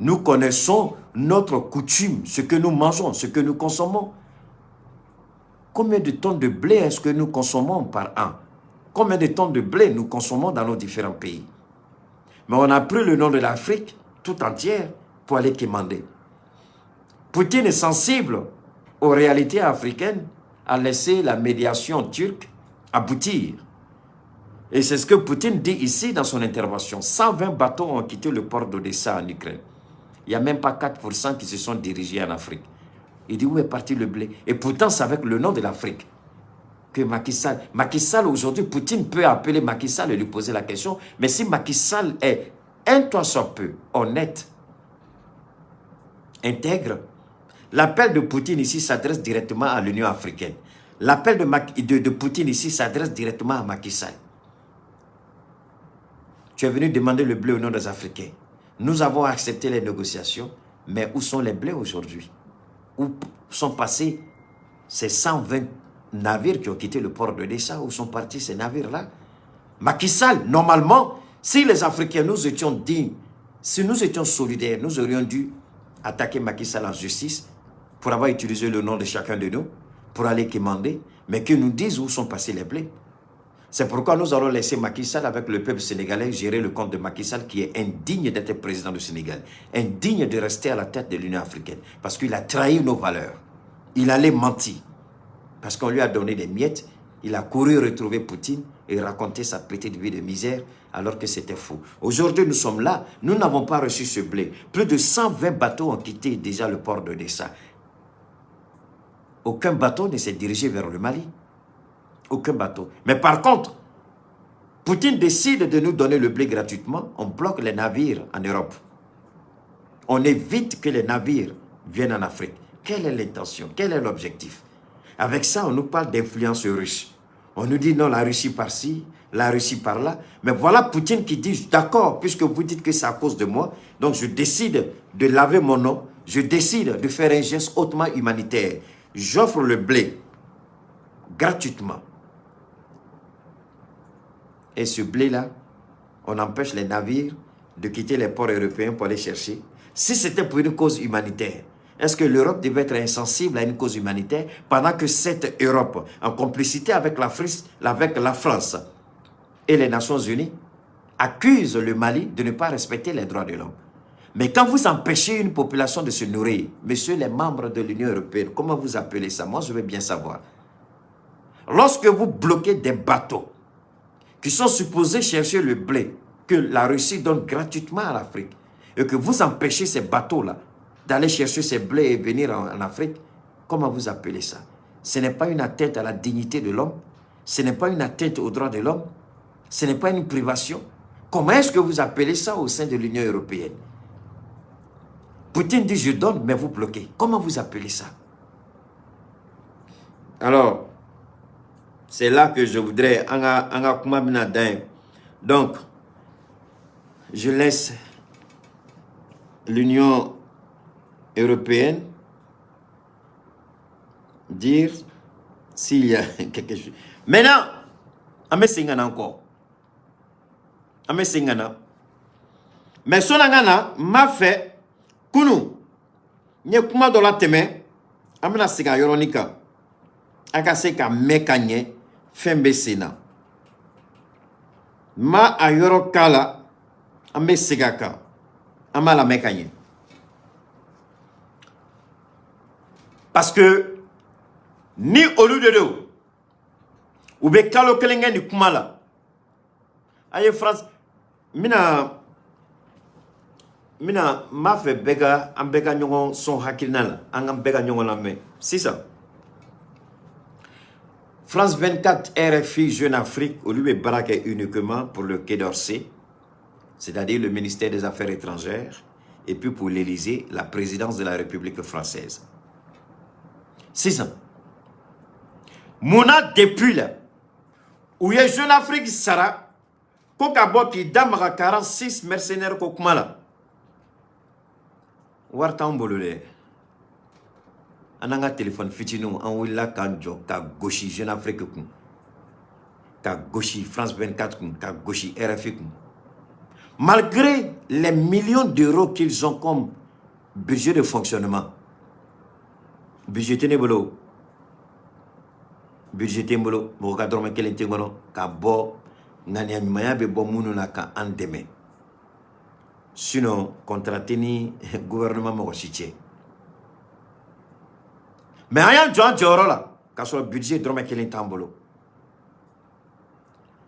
Nous connaissons notre coutume, ce que nous mangeons, ce que nous consommons. Combien de tonnes de blé est-ce que nous consommons par an? Combien de tonnes de blé nous consommons dans nos différents pays? Mais on a pris le nom de l'Afrique tout entière pour aller quémander. Poutine est sensible aux réalités africaines, a laissé la médiation turque aboutir. Et c'est ce que Poutine dit ici dans son intervention. 120 bateaux ont quitté le port d'Odessa en Ukraine. Il n'y a même pas 4% qui se sont dirigés en Afrique. Il dit où est parti le blé? Et pourtant, c'est avec le nom de l'Afrique que Macky Sall... Macky Sall, aujourd'hui, Poutine peut appeler Macky Sall et lui poser la question. Mais si Macky Sall est un tant soit peu honnête, intègre, l'appel de Poutine ici s'adresse directement à l'Union africaine. L'appel de Poutine ici s'adresse directement à Macky Sall. Tu es venu demander le blé au nom des Africains. Nous avons accepté les négociations, mais où sont les blés aujourd'hui? Où sont passés ces 120 navires qui ont quitté le port d'Odessa? Où sont partis ces navires-là? Macky Sall, normalement, si les Africains, nous étions dignes, si nous étions solidaires, nous aurions dû attaquer Macky Sall en justice pour avoir utilisé le nom de chacun de nous pour aller quémander, mais qu'ils nous disent où sont passés les blés. C'est pourquoi nous allons laisser Macky Sall avec le peuple sénégalais gérer le compte de Macky Sall qui est indigne d'être président du Sénégal, indigne de rester à la tête de l'Union africaine, parce qu'il a trahi nos valeurs. Il allait mentir, parce qu'on lui a donné des miettes, il a couru retrouver Poutine et raconter sa petite vie de misère alors que c'était faux. Aujourd'hui, nous sommes là, nous n'avons pas reçu ce blé. Plus de 120 bateaux ont quitté déjà le port d'Odessa. Aucun bateau ne s'est dirigé vers le Mali. Aucun bateau. Mais par contre, Poutine décide de nous donner le blé gratuitement. On bloque les navires en Europe. On évite que les navires viennent en Afrique. Quelle est l'intention? Quel est l'objectif? Avec ça, on nous parle d'influence russe. On nous dit non, la Russie par-ci, la Russie par-là. Mais voilà Poutine qui dit, d'accord, puisque vous dites que c'est à cause de moi, donc je décide de laver mon nom, je décide de faire un geste hautement humanitaire. J'offre le blé gratuitement. Et ce blé-là, on empêche les navires de quitter les ports européens pour aller chercher. Si c'était pour une cause humanitaire, est-ce que l'Europe devait être insensible à une cause humanitaire pendant que cette Europe, en complicité avec la France et les Nations Unies, accuse le Mali de ne pas respecter les droits de l'homme? Mais quand vous empêchez une population de se nourrir, messieurs les membres de l'Union européenne, comment vous appelez ça? Moi, je veux bien savoir. Lorsque vous bloquez des bateaux qui sont supposés chercher le blé que la Russie donne gratuitement à l'Afrique, et que vous empêchez ces bateaux-là d'aller chercher ces blés et venir en Afrique, comment vous appelez ça? Ce n'est pas une atteinte à la dignité de l'homme, ce n'est pas une atteinte aux droits de l'homme, ce n'est pas une privation. Comment est-ce que vous appelez ça au sein de l'Union européenne? Poutine dit je donne, mais vous bloquez. Comment vous appelez ça? Alors, c'est là que je voudrais... Donc, je laisse l'Union européenne dire s'il y a quelque chose. Maintenant, on met encore. On met. Mais son angana m'a fait kunu nye kuma dɔ la tɛmɛ an bɛna segin a yɔrɔnin kan a ka se ka mɛn ka ɲɛ fɛn bɛ sen na ma a yɔrɔ k'a la an bɛ segin a kan an b'a lamɛn ka ɲɛ parce que ni olu de don u bɛ kalo kelen kɛ nin kuma la a ye France n bɛna n b'a fɛ bɛɛ ka an bɛɛ ka ɲɔgɔn sɔn hakilina la an ka bɛɛ ka ɲɔgɔn lamɛn sisan France 24 RFI Jeune Afrique olu bɛ baara kɛ uniquement pour le Quai d'Orsay, c'est-à-dire le ministère des Affaires étrangères, et puis pour l'Élysée, la présidence de la République française. Sisan munna depuis la u ye Jeune Afrique sara ko ka bɔ k'i da maga 46 mercenaires ko kuma la wari t'anw bolo dɛ an n'an ka téléphone fitininw an wulila k'an jɔ ka gosi Jeune Afrique kun ka gosi France 24 kun ka gosi RFI kun malgré les millions d'euros qu'ils ont comme budget de fonctionnement. Budget tɛ ne bolo, budget tɛ n bolo, mɔgɔ ka dɔrɔmɛ kelen tɛ n kɔnɔ ka bɔ ŋaniya ɲumanya bɛ bɔ minnu na ka an dɛmɛ. Sinon, contrat tɛ ni gouvernement mɔgɔ si cɛ. Mais an y'an jɔ an jɔyɔrɔ la k'a sɔrɔ budget dɔrɔmɛ kelen t'an bolo.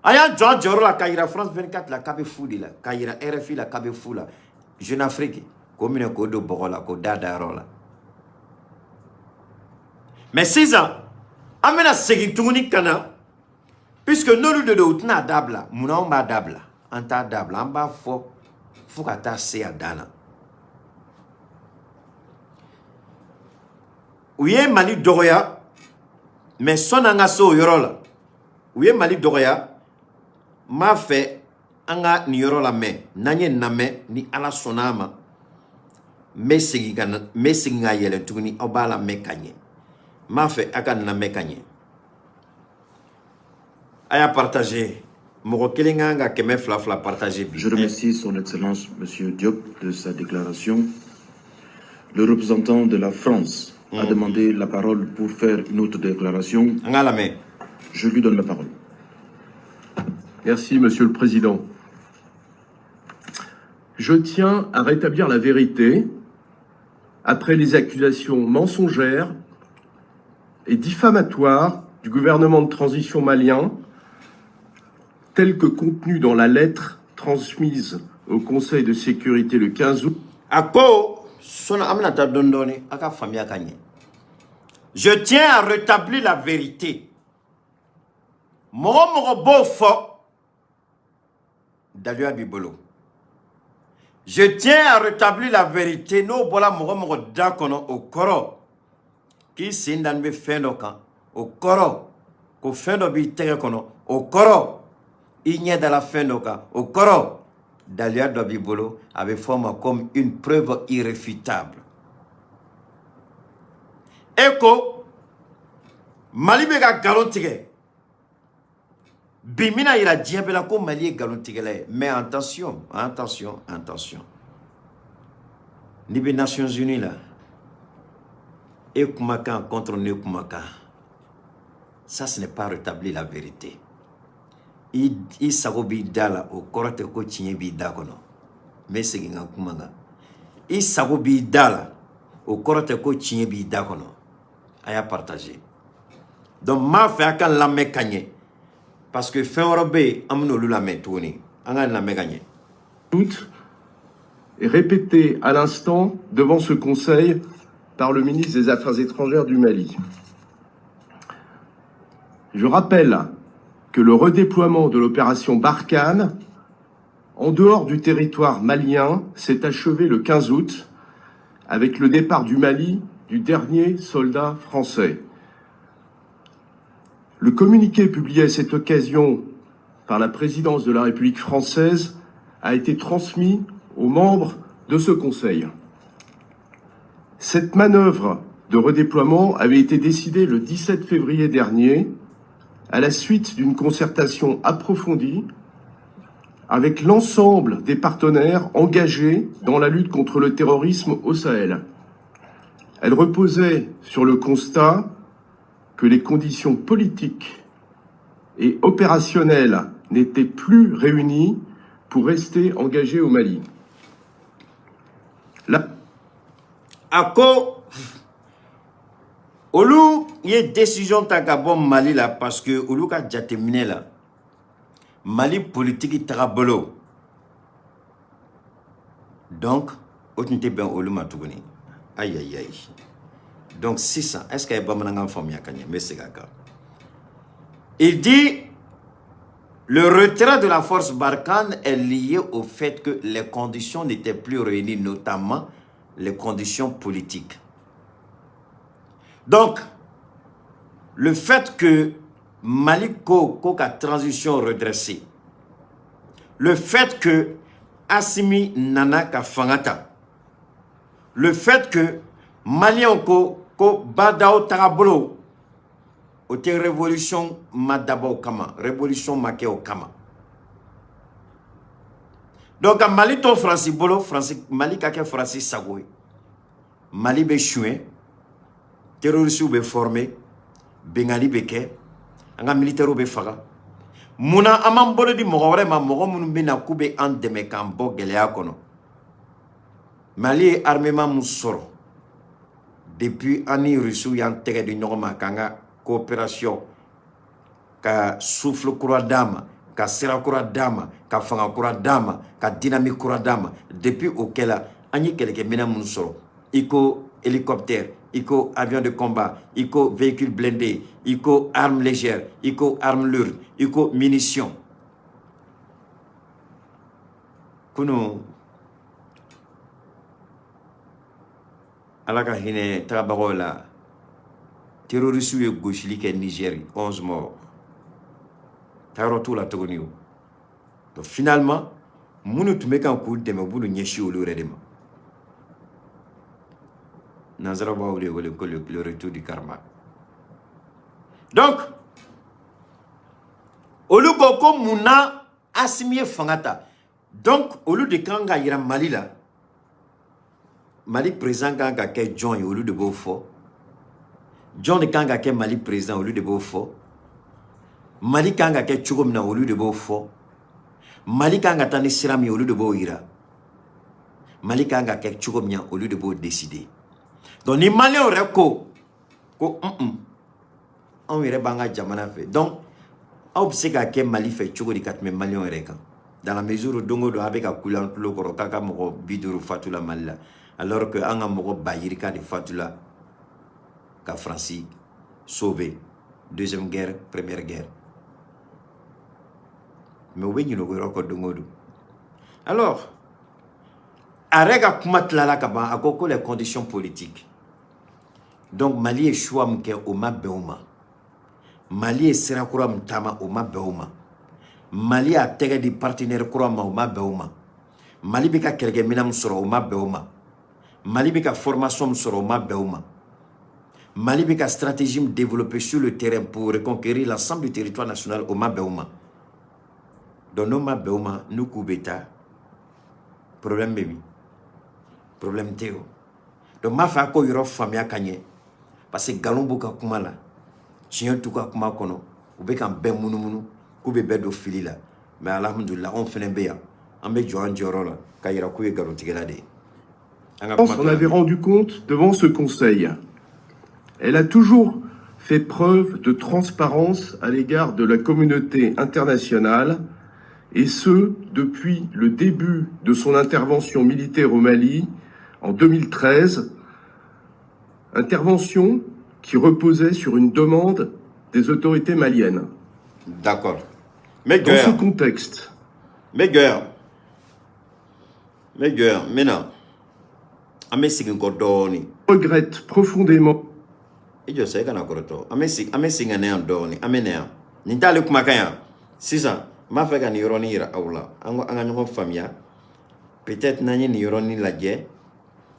An y'an jɔ an jɔyɔrɔ la k'a yira France 24 la k'a bɛ fu de la, k'a yira RFI la k'a bɛ fu la, Jeune Afrique k'o minɛ k'o don bɔgɔ la k'o da dayɔrɔ la. Mais sisan an bɛna segin tuguni ka na puisque n'olu de don u tɛna dabila, munna anw b'a dabila? An t'a dabila, an b'a fɔ fo ka taa se a dan na. U ye Mali dɔgɔya, mais sɔnni an ka se o yɔrɔ la, u ye Mali dɔgɔya, n b'a fɛ an ka nin yɔrɔ lamɛn. N'an ye nin lamɛn ni Ala sɔnna a ma, n bɛ segin ka na, n bɛ segin ka yɛlɛ tuguni, aw b'a lamɛn ka ɲɛ. N b'a fɛ a ka nin lamɛn ka ɲɛ. A y'a partager. Mɔgɔ kelen kan ka 200 partager bi. Je remercie son Excellence Monsieur Diop de sa déclaration. Le représentant de la France a demandé la parole pour faire une autre déclaration. An k'a lamɛn. Je lui donne la parole. Merci, Monsieur le Président. Je tiens à rétablir la vérité après les accusations mensongères et diffamatoires du gouvernement de transition malien, telles que contenues dans la lettre transmise au Conseil de sécurité le 15 août. A ko sɔnni an bɛna taa dɔɔni dɔɔni, a ka faamuya ka ɲɛ. Je tiens à rétablir la vérité. Mɔgɔ mɔgɔ b'o fɔ, daluya b'i bolo. Je tiens à rétablir la vérité, n'o bɔra mɔgɔ mɔgɔ da kɔnɔ, o kɔrɔ k'i sen dani bɛ fɛn dɔ kan, o kɔrɔ ko fɛn dɔ b'i tɛgɛ kɔnɔ, o kɔrɔ i ɲɛ dala fɛn dɔ kan, o kɔrɔ daluya dɔ b'i bolo. A bɛ fɔ o ma comme une preuve irréfutable. E ko Mali bɛ ka nkalon tigɛ bi, n bɛna yira diɲɛ bɛɛ la ko Mali ye nkalon tigɛla ye. Mais attention, attention, attention, n'i bɛ Nations Unies la, e kumakan contre ne kumakan, ça, ce n'est pas rétablir la vérité. I sago b'i da la, o kɔrɔ tɛ ko tiɲɛ b'i da kɔnɔ. N bɛ segin n ka kuma kan: i sago b'i da la, o kɔrɔ tɛ ko tiɲɛ b'i da kɔnɔ. A y'a partager. Donc n b'a fɛ a ka lamɛn ka ɲɛ, parce que fɛn wɛrɛ bɛ yen, an bɛn'olu lamɛn tuguni. An ka lamɛn ka ɲɛ. Août et répété à l'instant devant ce Conseil par le ministre des Affaires étrangères du Mali. Je rappelle que le redéploiement de l'opération Barkhane en dehors du territoire malien s'est achevé le 15 août avec le départ du Mali du dernier soldat français. Le communiqué publié à cette occasion par la présidence de la République française a été transmis aux membres de ce Conseil. Cette manœuvre de redéploiement avait été décidée le 17 février dernier à la suite d'une concertation approfondie avec l'ensemble des partenaires engagés dans la lutte contre le terrorisme au Sahel. Elle reposait sur le constat que les conditions politiques et opérationnelles n'étaient plus réunies pour rester engagées au Mali. La A ko olu ye décision ta ka bɔ Mali la parce que olu ka jateminɛ la, Mali politiki tagabolo, donc o tun tɛ bɛn olu ma tuguni. Ayi ayi ayi. Donc sisan, est ce que a ye bamanankan faamuya ka ɲɛ? N bɛ segin a kan. Il dit: le retrait de la force Barkhane est lié au fait que les conditions n'étaient plus réunies, notamment les conditions politiques. Donc, le fait que Mali ko ko ka transition redressée, le fait que Assimi nana ka fanga ta, le fait que Malien ko ko Bah N'Daw tagabolo o tɛ révolution ma dabɔ o kama, révolution ma kɛ o kama. Donc ka Mali to Faransi bolo, Faransi, Mali ka kɛ Faransi sago ye, Mali bɛ suɲɛ, terroristes bɛ former, bengali bɛ kɛ, an ka militaires bɛ faga. Munna an b'an bolo di mɔgɔ wɛrɛ ma, mɔgɔ minnu bɛ na k'u bɛ an dɛmɛ k'an bɔ gɛlɛya kɔnɔ? Mali ye armement mun sɔrɔ depuis an ni Rusiw y'an tɛgɛ di ɲɔgɔn ma k'an ka coopération ka souffle kura d'a ma, ka sira kura d'a ma, ka fanga kura d'a ma, ka dynamique kura d'a ma, depuis o kɛla, an ye kɛlɛkɛminɛn minnu sɔrɔ, i ko hélicoptère, i ko avion de combat, i ko véhicule blindé, i ko arme légère, i ko arme lourde, i ko munition. Kunu, Ala ka hinɛ tagabagaw la, terroriste ye gosili kɛ Niger, 11 morts. Taayɔrɔ t'u la tuguni. O donc finalement, minnu tun bɛ kan k'u dɛmɛ, u b'olu ɲɛsin olu yɛrɛ de ma. Nanzaraw b'aw de wele ko le retour du karma. Donc olu ko ko munna Assimi ye fanga ta? Donc olu de kan ka yira Mali la, Mali président kan ka kɛ jɔn ye, olu de b'o fɔ. Jɔn de kan ka kɛ Mali président, olu de b'o fɔ. Mali kan ka kɛ cogo min na, olu de b'o fɔ. Mali kan ka taa ni sira min ye, olu de b'o yira. Mali kan ka kɛ cogo min na, olu de b'o décider. Donc ni Maliyɛnw yɛrɛ ko ko un anw yɛrɛ b'an ka jamana fɛ, donc aw bɛ se ka kɛ Mali fɛ cogo di ka tɛmɛ Maliyɛnw yɛrɛ kan? Dans la mesure où don o don a bɛ ka kule an tulo kɔrɔ k'a ka mɔgɔ 50 fatula Mali la, alors que an ka mɔgɔ ba yirika de fatula ka Faransi sauver, deuxième guerre, première guerre. Mais u bɛ ɲinɛ o yɔrɔ kɔ don o don. Alors a yɛrɛ ka kuma tilala ka ban, a ko ko les conditions politiques. Donc Mali ye choix min kɛ, o ma bɛn o ma. Mali ye sira kura min taama, o ma bɛn o ma. Mali y'a tɛgɛ di partenaire kura ma, o ma bɛn o ma. Mali bɛ ka kɛlɛkɛminɛn min sɔrɔ, o ma bɛn o ma. Mali bɛ ka formation min sɔrɔ, o ma bɛn o ma. Mali bɛ ka stratégie min développer sur le terrain pour reconquérir l'ensemble du territoire national, o ma bɛn o ma. Donc n'o ma bɛn o ma, n'u k'u bɛ taa, problème bɛ min? Problème tɛ o. Donc n b'a fɛ a k'o yɔrɔ faamuya ka ɲɛ, parce que nkalon b'u ka kuma la, tiɲɛ t'u ka kuma kɔnɔ. U bɛ k'an bɛɛ munumunu k'u bɛ bɛɛ don fili la. Mais alhamdulillah, anw fana bɛ yan, an bɛ jɔ an jɔyɔrɔ la ka yira k'u ye nkalontigɛla de ye. An ka kuma On avait rendu compte devant ce Conseil. Elle a toujours fait preuve de transparence à l'égard de la communauté internationale, et ce, depuis le début de son intervention militaire au Mali en 2013, intervention qui reposait sur une demande des autorités maliennes. D'accord. Mais Dans ce contexte, Mais gars, mais gars, maintenant, an bɛ segin kɔ dɔɔnin. Regrette profondément I jɔ sa, i kana kɔrɔtɔ. An bɛ segin ka na yan dɔɔnin. An bɛ na yan. Nin t'ale kumakan yan. Sisan, n b'a fɛ ka nin yɔrɔnin yira aw la. An ko an ka ɲɔgɔn faamuya. Peut-être n'an ye nin yɔrɔnin lajɛ,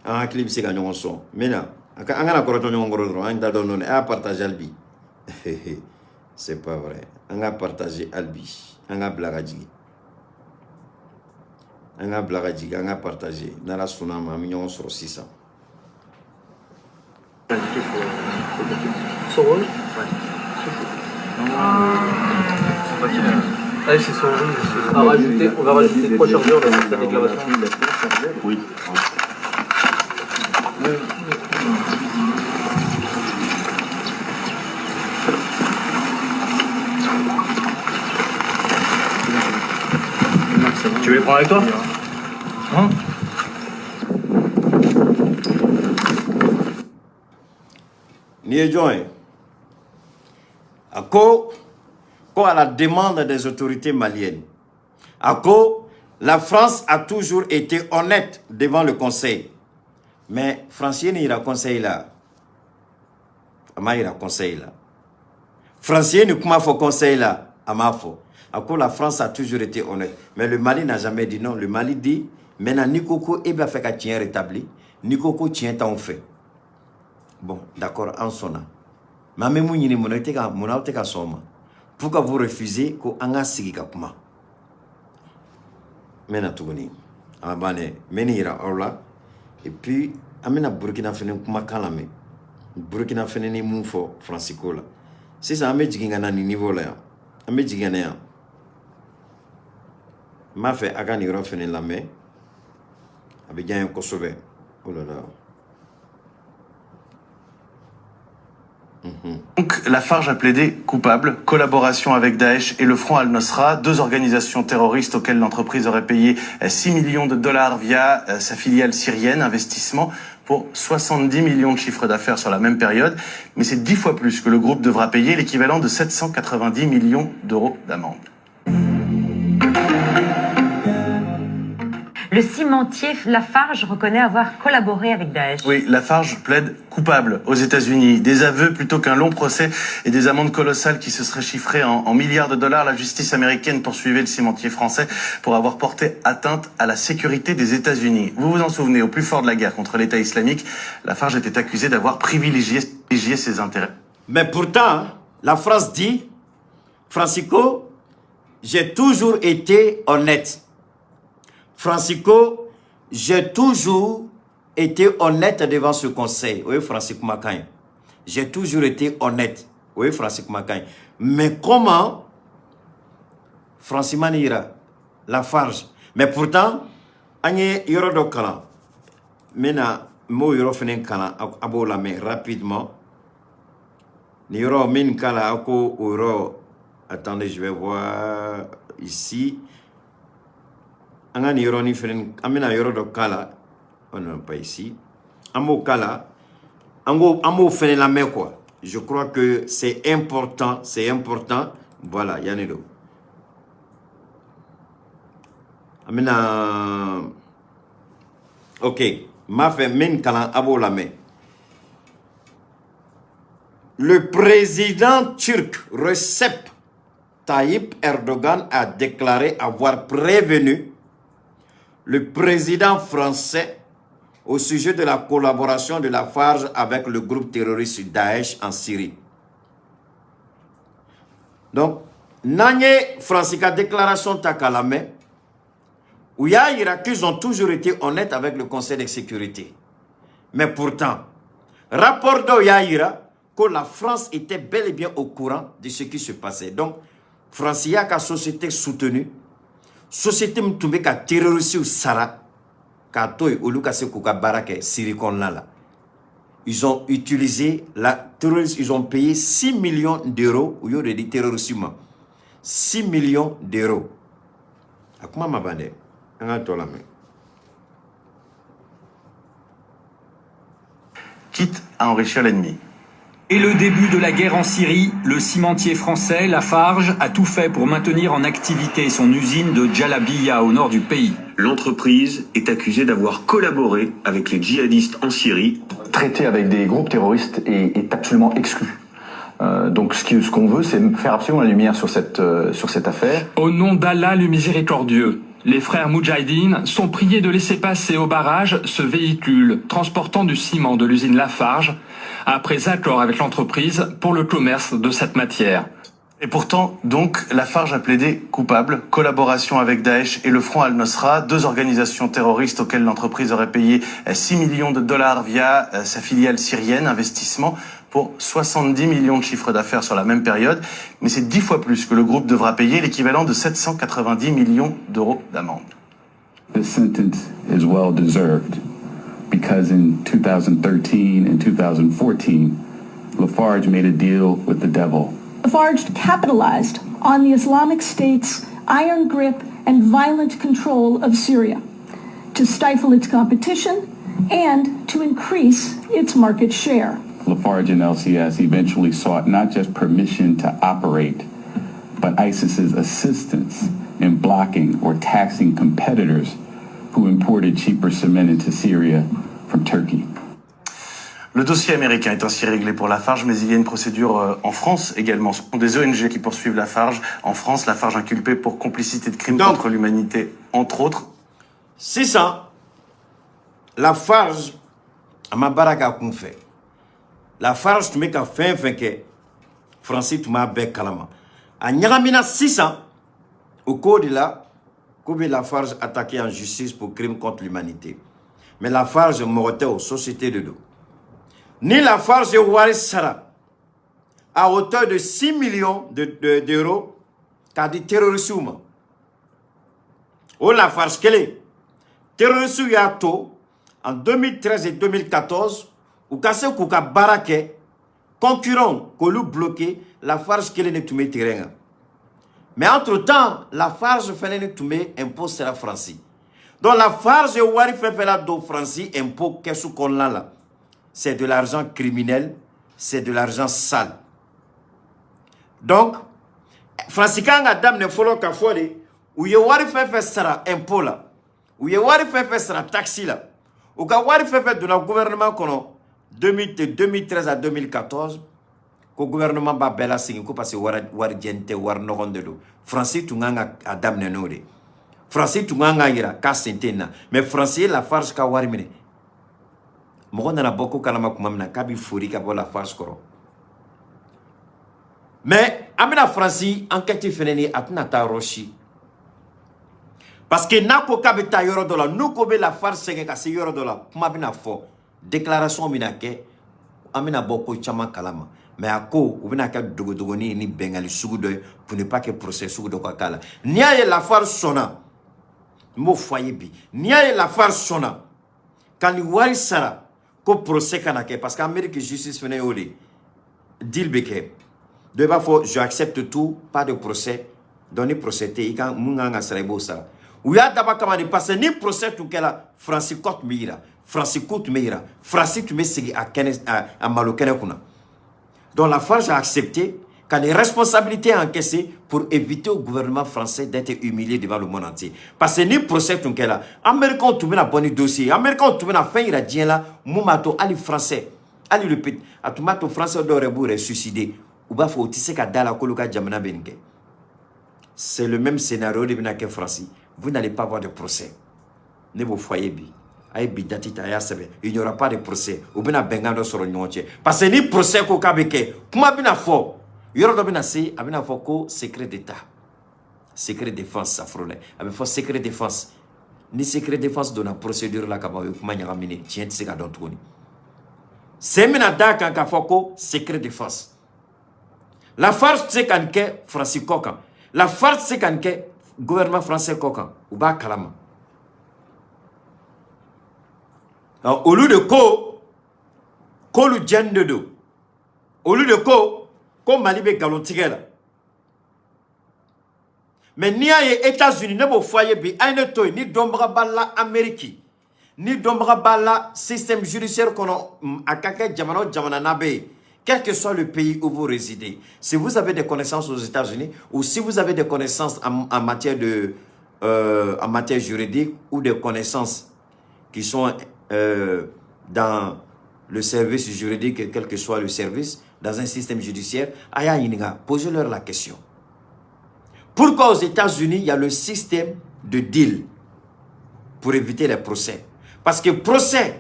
an hakili bɛ se ka ɲɔgɔn sɔn. N bɛ na. An kana kɔrɔtɔ ɲɔgɔn kɔrɔ dɔrɔn. An da dɔɔnin dɔɔnin. A y'a partager hali bi. C'est pas vrai. An ka partager hali bi. An ka bila ka jigin. An ka bila ka jigin, an ka partager. N'Ala sɔnna a ma, an bɛ ɲɔgɔn sɔrɔ sisan. Son rôle. Ah, c'est son rôle. On va rajouter trois chargeurs dans sa déclaration. Oui. Tu veux les prendre avec toi? Hein? Nin ye jɔn ye? A ko ko à la demande des autorités maliennes, a ko la France a toujours été honnête devant le Conseil. Mais France ye nin yira Conseil la, a m'a yira Conseil la. France ye nin kuma fɔ Conseil la, a m'a fɔ. A ko la France a toujours été honnête, mais le Mali n'a jamais dit non. Le Mali dit maintenant, n'i ko ko e b'a fɛ ka tiɲɛ rétablir, n'i ko ko tiɲɛ t'anw fɛ, bon, d'accord, an sɔnna. Mais an bɛ mun ɲini? Mun na i tɛ ka, mun na aw tɛ ka sɔn o ma? Pourquoi vous refusez ko an ka sigi ka kuma? N bɛ na tuguni, a ma ban dɛ. N bɛ nin yira aw la et puis an bɛna Burukina fɛnɛ kumakan lamɛn. Burukina fɛnɛ ni mun fɔ Faransi ko la sisan? An bɛ jigin ka na nin niveau la yan. An bɛ jigin ka na yan. N b'a fɛ a ka nin yɔrɔ fɛnɛ lamɛn, a bɛ diya n ye kosɛbɛ. Oh là là. Donc, Lafarge a plaidé coupable, collaboration avec Daesh et le Front Al-Nosra, deux organisations terroristes auxquelles l'entreprise aurait payé 6 millions de dollars via sa filiale syrienne, investissement pour 70 millions de chiffres d'affaires sur la même période. Mais c'est 10 fois plus que le groupe devra payer, l'équivalent de 790 millions d'euros d'amende. Le cimentier Lafarge reconnaît avoir collaboré avec Daesh. Oui, Lafarge plaide coupable aux États-Unis. Des aveux plutôt qu'un long procès et des amendes colossales qui se seraient chiffrées en milliards de dollars. La justice américaine poursuivait le cimentier français pour avoir porté atteinte à la sécurité des États-Unis. Vous vous en souvenez, au plus fort de la guerre contre l'État islamique, Lafarge était accusé d'avoir privilégié ses intérêts. Mais pourtant, la France dit, Francisco, j'ai toujours été honnête. Francisco, j'ai toujours été honnête devant ce conseil. Oui, Francis kumakan. J'ai toujours été honnête. O ye Faransi kumakan ye. Mais comment Faransi ma nin yira Lafarge? Mais pourtant, an ye yɔrɔ dɔ kalan. N bɛna n b'o yɔrɔ fana kalan, a b'o lamɛn rapidement. Nin yɔrɔ min k'a la, aw ko o yɔrɔ, attendez, je vais voir ici. An ka nin yɔrɔnin fana, an bɛna yɔrɔ dɔ k'a la. Oh non, pas ici. An b'o k'a la. An ko an b'o fana lamɛn quoi. Je crois que c'est important, c'est important. Voilà, yanni don. An bɛna, ok, n b'a fɛ n bɛ nin kalan, a b'o lamɛn. Le président turc Recep Tayyip Erdogan a déclaré avoir prévenu le président français au sujet de la collaboration de Lafarge avec le groupe terroriste Daesh en Syrie. Donc, n'an ye Faransi ka déclaration ta k'a lamɛn, u y'a yira qu'ils ont toujours été honnêtes avec le Conseil de sécurité. Mais pourtant, rapport dɔw y'a yira que la France était bel et bien au courant de ce qui se passait. Donc, France y'a ka société soutenue, société min tun bɛ ka terroristes sara k'a to yen olu ka se k'u ka baara kɛ Syrie kɔnɔna la. Ils ont utilisé la terroriste, ils ont payé 6 millions d'euros, u y'o de di terroriste ma. 6 millions d'euros. A kuma ma ban dɛ. An ka tɔ lamɛn. Quitte à enrichir l'ennemi. Et le début de la guerre en Syrie, le cimentier français Lafarge a tout fait pour maintenir en activité son usine de Jalabiya au nord du pays. L'entreprise est accusée d'avoir collaboré avec les djihadistes en Syrie. Traiter avec des groupes terroristes est absolument exclu. Donc ce qu'on veut, c'est faire absolument la lumière sur cette affaire. Au nom d'Allah le miséricordieux, les frères Moudjahidine sont priés de laisser passer au barrage ce véhicule transportant du ciment de l'usine Lafarge, après accord avec l'entreprise pour le commerce de cette matière. Et pourtant, donc, Lafarge a plaidé coupable, collaboration avec Daesh et le Front al-Nosra, deux organisations terroristes auxquelles l'entreprise aurait payé 6 millions de dollars via sa filiale syrienne, investissement pour 70 millions de chiffres d'affaires sur la même période. Mais c'est 10 fois plus que le groupe devra payer, l'équivalent de 790 millions d'euros d'amende. This sentence is well deserved because in 2013 and 2014, Lafarge made a deal with the devil. Lafarge capitalized on the Islamic State's iron grip and violent control of Syria to stifle its competition and to increase its market share. Lafarge and LCS eventually sought not just permission to operate, but ISIS's assistance in blocking or taxing competitors who imported cheaper cement into Syria from Turkey. Le dossier américain est ainsi réglé pour Lafarge, mais il y a une procédure en France également. Ce sont des ONG qui poursuivent Lafarge. En France, Lafarge inculpée pour complicité de crimes contre l'humanité, entre autres. Sisan, Lafarge a ma baara k'a kun fɛ. Lafarge tun bɛ ka fɛn fɛn kɛ, Faransi tun b'a bɛɛ kalama. A ɲagamina sisan o ko de la k'u bɛ Lafarge attaquer en justice pour crime contre l'humanité. Mais Lafarge mɔgɔ tɛ o, société de don. Ni Lafarge ye wari sara à hauteur de 6 millions d'euros k'a di terroristes ma, o Lafarge kelen, terroristes y'a to en 2013 et 2014 u ka se k'u ka baara kɛ, concurrents k'olu bloqué. Lafarge kelen de tun bɛ terrain kan. Mais entre temps, Lafarge fɛnɛ de tun bɛ impôt sara Faransi. Donc Lafarge ye wari fɛn fɛn ladon Faransi impôt kɛsu kɔnɔna la, c'est de l'argent criminel, c'est de l'argent sale. Donc Faransi kan ka daminɛ fɔlɔ ka fɔ de u ye wari fɛn fɛn sara impôt la, u ye wari fɛn fɛn sara taxe la, u ka wari fɛn fɛn donna gouvernement kɔnɔ 2013 à 2014, ko gouvernement b'a bɛɛ lasegin, ko parce que wari warijɛni tɛ, wari nɔgɔn de don. Faransi tun kan ka a daminɛ n'o de. Faransi tun kan k'a yira k'a sen tɛ nin na. Mais Faransi ye Lafarge ka wari minɛ. Mɔgɔ nana bɔ ko kalama tuma min na k'a bɛ fori ka bɔ Lafarge kɔrɔ. Mais an bɛna Faransi enquête fɛnɛ ni a tɛna taa yɔrɔ si, parce que n'a ko k'a bɛ taa yɔrɔ dɔ la, n'u ko bɛ Lafarge sɛgɛn ka se yɔrɔ dɔ la, kuma bɛna fɔ, déclaration bɛna kɛ. An bɛna bɔ ko caman kalama, mais a ko u bɛna kɛ dogodogoni ni bɛngali sugu dɔ ye pour ne pas que procès sugu dɔ ka k'a la. N'i y'a ye Lafarge sɔnna, n b'o fɔ a ye bi, n'i y'a ye Lafarge sɔnna ka nin wari sara ko procès kana kɛ, parce que Amérique justice fana y'o de ye, deal bɛ kɛ. Dɔ b'a fɔ: "J'accepte tout, pas de procès." Donc ni procès tɛ yen, i kan mun kan ka sara, i b'o sara. U y'a dabɔ kama de, parce que ni procès tun kɛra, Faransi kɔ tun bɛ yira, Faransi ko tun bɛ yira, Faransi tun bɛ sigi a kɛnɛ a malo kɛnɛ kunna. Donc Lafarge a accepté ka les responsabilités encaissées pour éviter au gouvernement français d'être humilié devant le monde entier. Parce que ni procès tun kɛra, Américains tun bɛna bɔ ni dossier, Américains tun bɛna fɛn yira diɲɛ la mun b'a to hali français, hali le petit, a tun b'a to français dɔw yɛrɛ b'u yɛrɛ suicider. U b'a fɔ u tɛ se ka da la k'olu ka jamana bɛ nin kɛ. C'est le même scénario de bɛna kɛ Faransi. Vous n'allez pas avoir de procès. Ne b'o fɔ a ye bi. A ye bi date ta, a y'a sɛbɛn. Il n'y aura pas de procès. U bɛna bɛnkan dɔ sɔrɔ ɲɔgɔn cɛ. Parce que ni procès ko k'a bɛ kɛ, kuma bɛna fɔ. Yɔrɔ dɔ bɛna se, a bɛna fɔ ko secret d'état. Secret défense, safurulayi. A bɛ fɔ secret défense. Ni secret défense donna procédure la ka ban, o ye kuma ɲagaminen, tiɲɛ tɛ se ka dɔn tuguni. Sen bɛna d'a kan k'a fɔ ko secret défense. Lafarge tɛ se ka nin kɛ Faransi kɔ kan. Lafarge tɛ se ka nin kɛ gouvernement français kɔ kan. U b'a kalama. Olu de ko k'olu jɛni de don. Olu de ko ko Mali bɛ nkalontigɛ la. Mais n'i y'a ye États-Unis, ne b'o fɔ a ye bi, a ye ne to yen, ni dɔnbaga b'a la Amérique, ni dɔnbaga b'a la système judiciaire kɔnɔ, a ka kɛ jamana o jamana n'a bɛ yen, quel que soit le pays où vous résidez, si vous avez des connaissances aux États-Unis ou si vous avez des connaissances en matière juridique ou des connaissances qui sont dans le service juridique, quel que soit le service, dans un système judiciaire, a y'a ɲininka, posez-leur la question. Pourquoi aux États-Unis, il y a le système de deal pour éviter les procès? Parce que procès,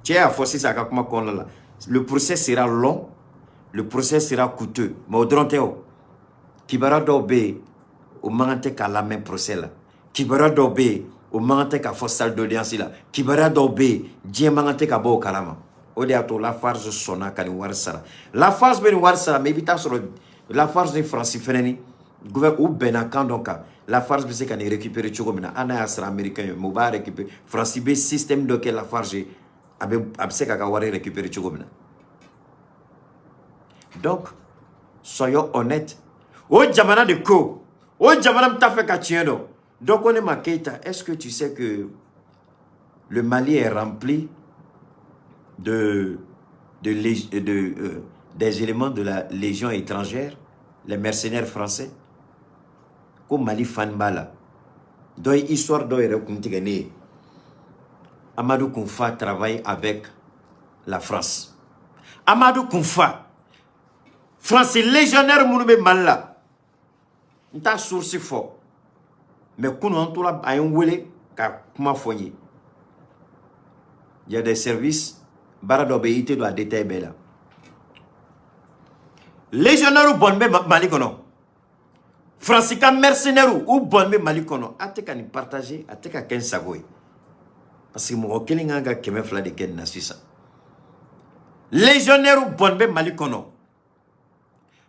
tu as forcé ça là. Le procès sera long, le procès sera coûteux. Mais o dɔrɔn tɛ o. Kibaruya dɔw bɛ yen, o man kan tɛ k'a lamɛn procès la. Kibaruya dɔw bɛ yen, o man kan tɛ k'a fɔ salle d'audience la. Kibaruya dɔw bɛ yen, diɲɛ man kan tɛ ka bɔ o kalama. O de y'a to Lafarge sɔnna ka nin wari sara. Lafarge bɛ nin wari sara, mais i bɛ taa sɔrɔ Lafarge ni Faransi fɛnɛ ni u bɛnna kan dɔ kan. Lafarge bɛ se ka nin récupérer cogo min na, hali n'a y'a sara américain ye, mais u b'a récupérer. Faransi bɛ système dɔ kɛ Lafarge ye, a bɛ se k'a ka wari récupérer cogo min na. Donc, soyons honnêtes. O jamana de ko, o jamana min t'a fɛ ka tiɲɛ dɔn. Donc ko ne ma: Keita, est-ce que tu sais que le Mali est rempli de des éléments de la Légion étrangère, les mercenaires français? Ko Mali fan b'a la. Dɔ ye histoire dɔ yɛrɛ kun tigɛ ne ye. Amadou Koufa travaille avec la France. Amadou Koufa, France légionnaire minnu bɛ Mali la, n t'a source fɔ, mais kunun an tora a ye n wele ka kuma fɔ n ye. Il y a des services, baara dɔ bɛ yen, i tɛ don a détail bɛɛ la. Légionnaire bɔnni bɛ Mali kɔnɔ. Faransi ka mercenaire u bɔnni bɛ Mali kɔnɔ. A tɛ ka nin partager, a tɛ ka kɛ n sago ye. Parce que mɔgɔ kelen kan ka 200 de kɛ nin na sisan. Légionnaire bɔnni bɛ Mali kɔnɔ.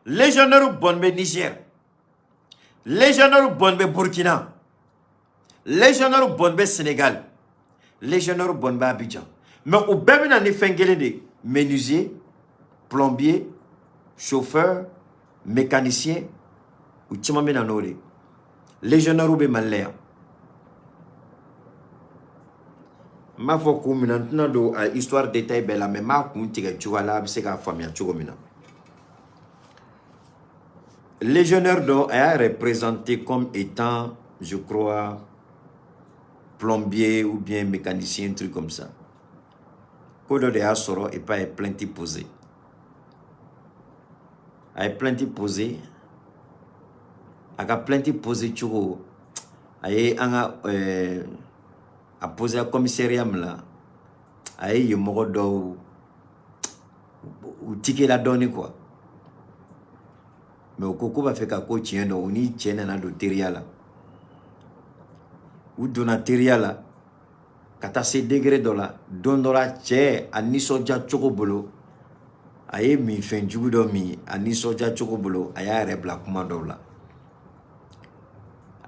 Légionnaire bɔnni bɛ Niger. Légionnaire bɔnni bɛ Burkina. Légionnaire bɔnni bɛ Sénégal. Légionnaire bɔnni bɛ Abidjan. Mais u bɛɛ bɛ na ni fɛn kelen de ye: menuisier, plombier, chauffeur, mécanicien, u caman bɛ na n'o de ye. Légionnaire bɛ Mali la yan. N b'a fɔ kun min na, n tɛna don a histoire détail bɛɛ la, mais n b'a kun tigɛ cogoya la a bɛ se k'a faamuya cogo min na. Légionnaire dɔ, a y'a yɛrɛ présenté comme étant, je crois, plombier ou bien mécanicien, un truc comme ça. Ko dɔ de y'a sɔrɔ et puis a ye plainte posé. A ye plainte posé. A ka plainte posé cogo, a ye an ka a posé commissariat min la, a ye yen mɔgɔ dɔw u tikela dɔɔni quoi. Mais u ko k'u b'a fɛ ka ko tiɲɛ dɔn, u ni cɛ nana don teriya la. U donna teriya la ka taa se degré dɔ la, don dɔ la cɛ a nisɔndiya cogo bolo. A ye minfɛn jugu dɔ min, a nisɔndiya cogo bolo, a y'a yɛrɛ bila kuma dɔw la.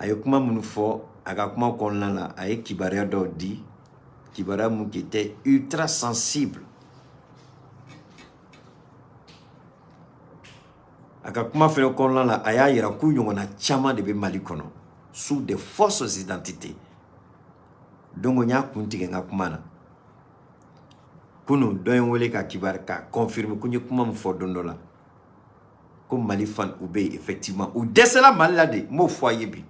A ye kuma minnu fɔ a ka kuma kɔnɔna la, a ye kibaruya dɔw di, kibaruya mun qui était ultra sensible. A ka kuma fɛnɛ kɔnɔna la, a y'a yira k'u ɲɔgɔnna caman de bɛ Mali kɔnɔ sous des fausses identités. Donc n y'a kun tigɛ n ka kuma na. Kunun dɔ ye n wele ka kibaru ka confirmer ko n ye kuma min fɔ don dɔ la ko Mali fan u bɛ yen, effectivement u dɛsɛla Mali la de. N b'o fɔ a ye bi.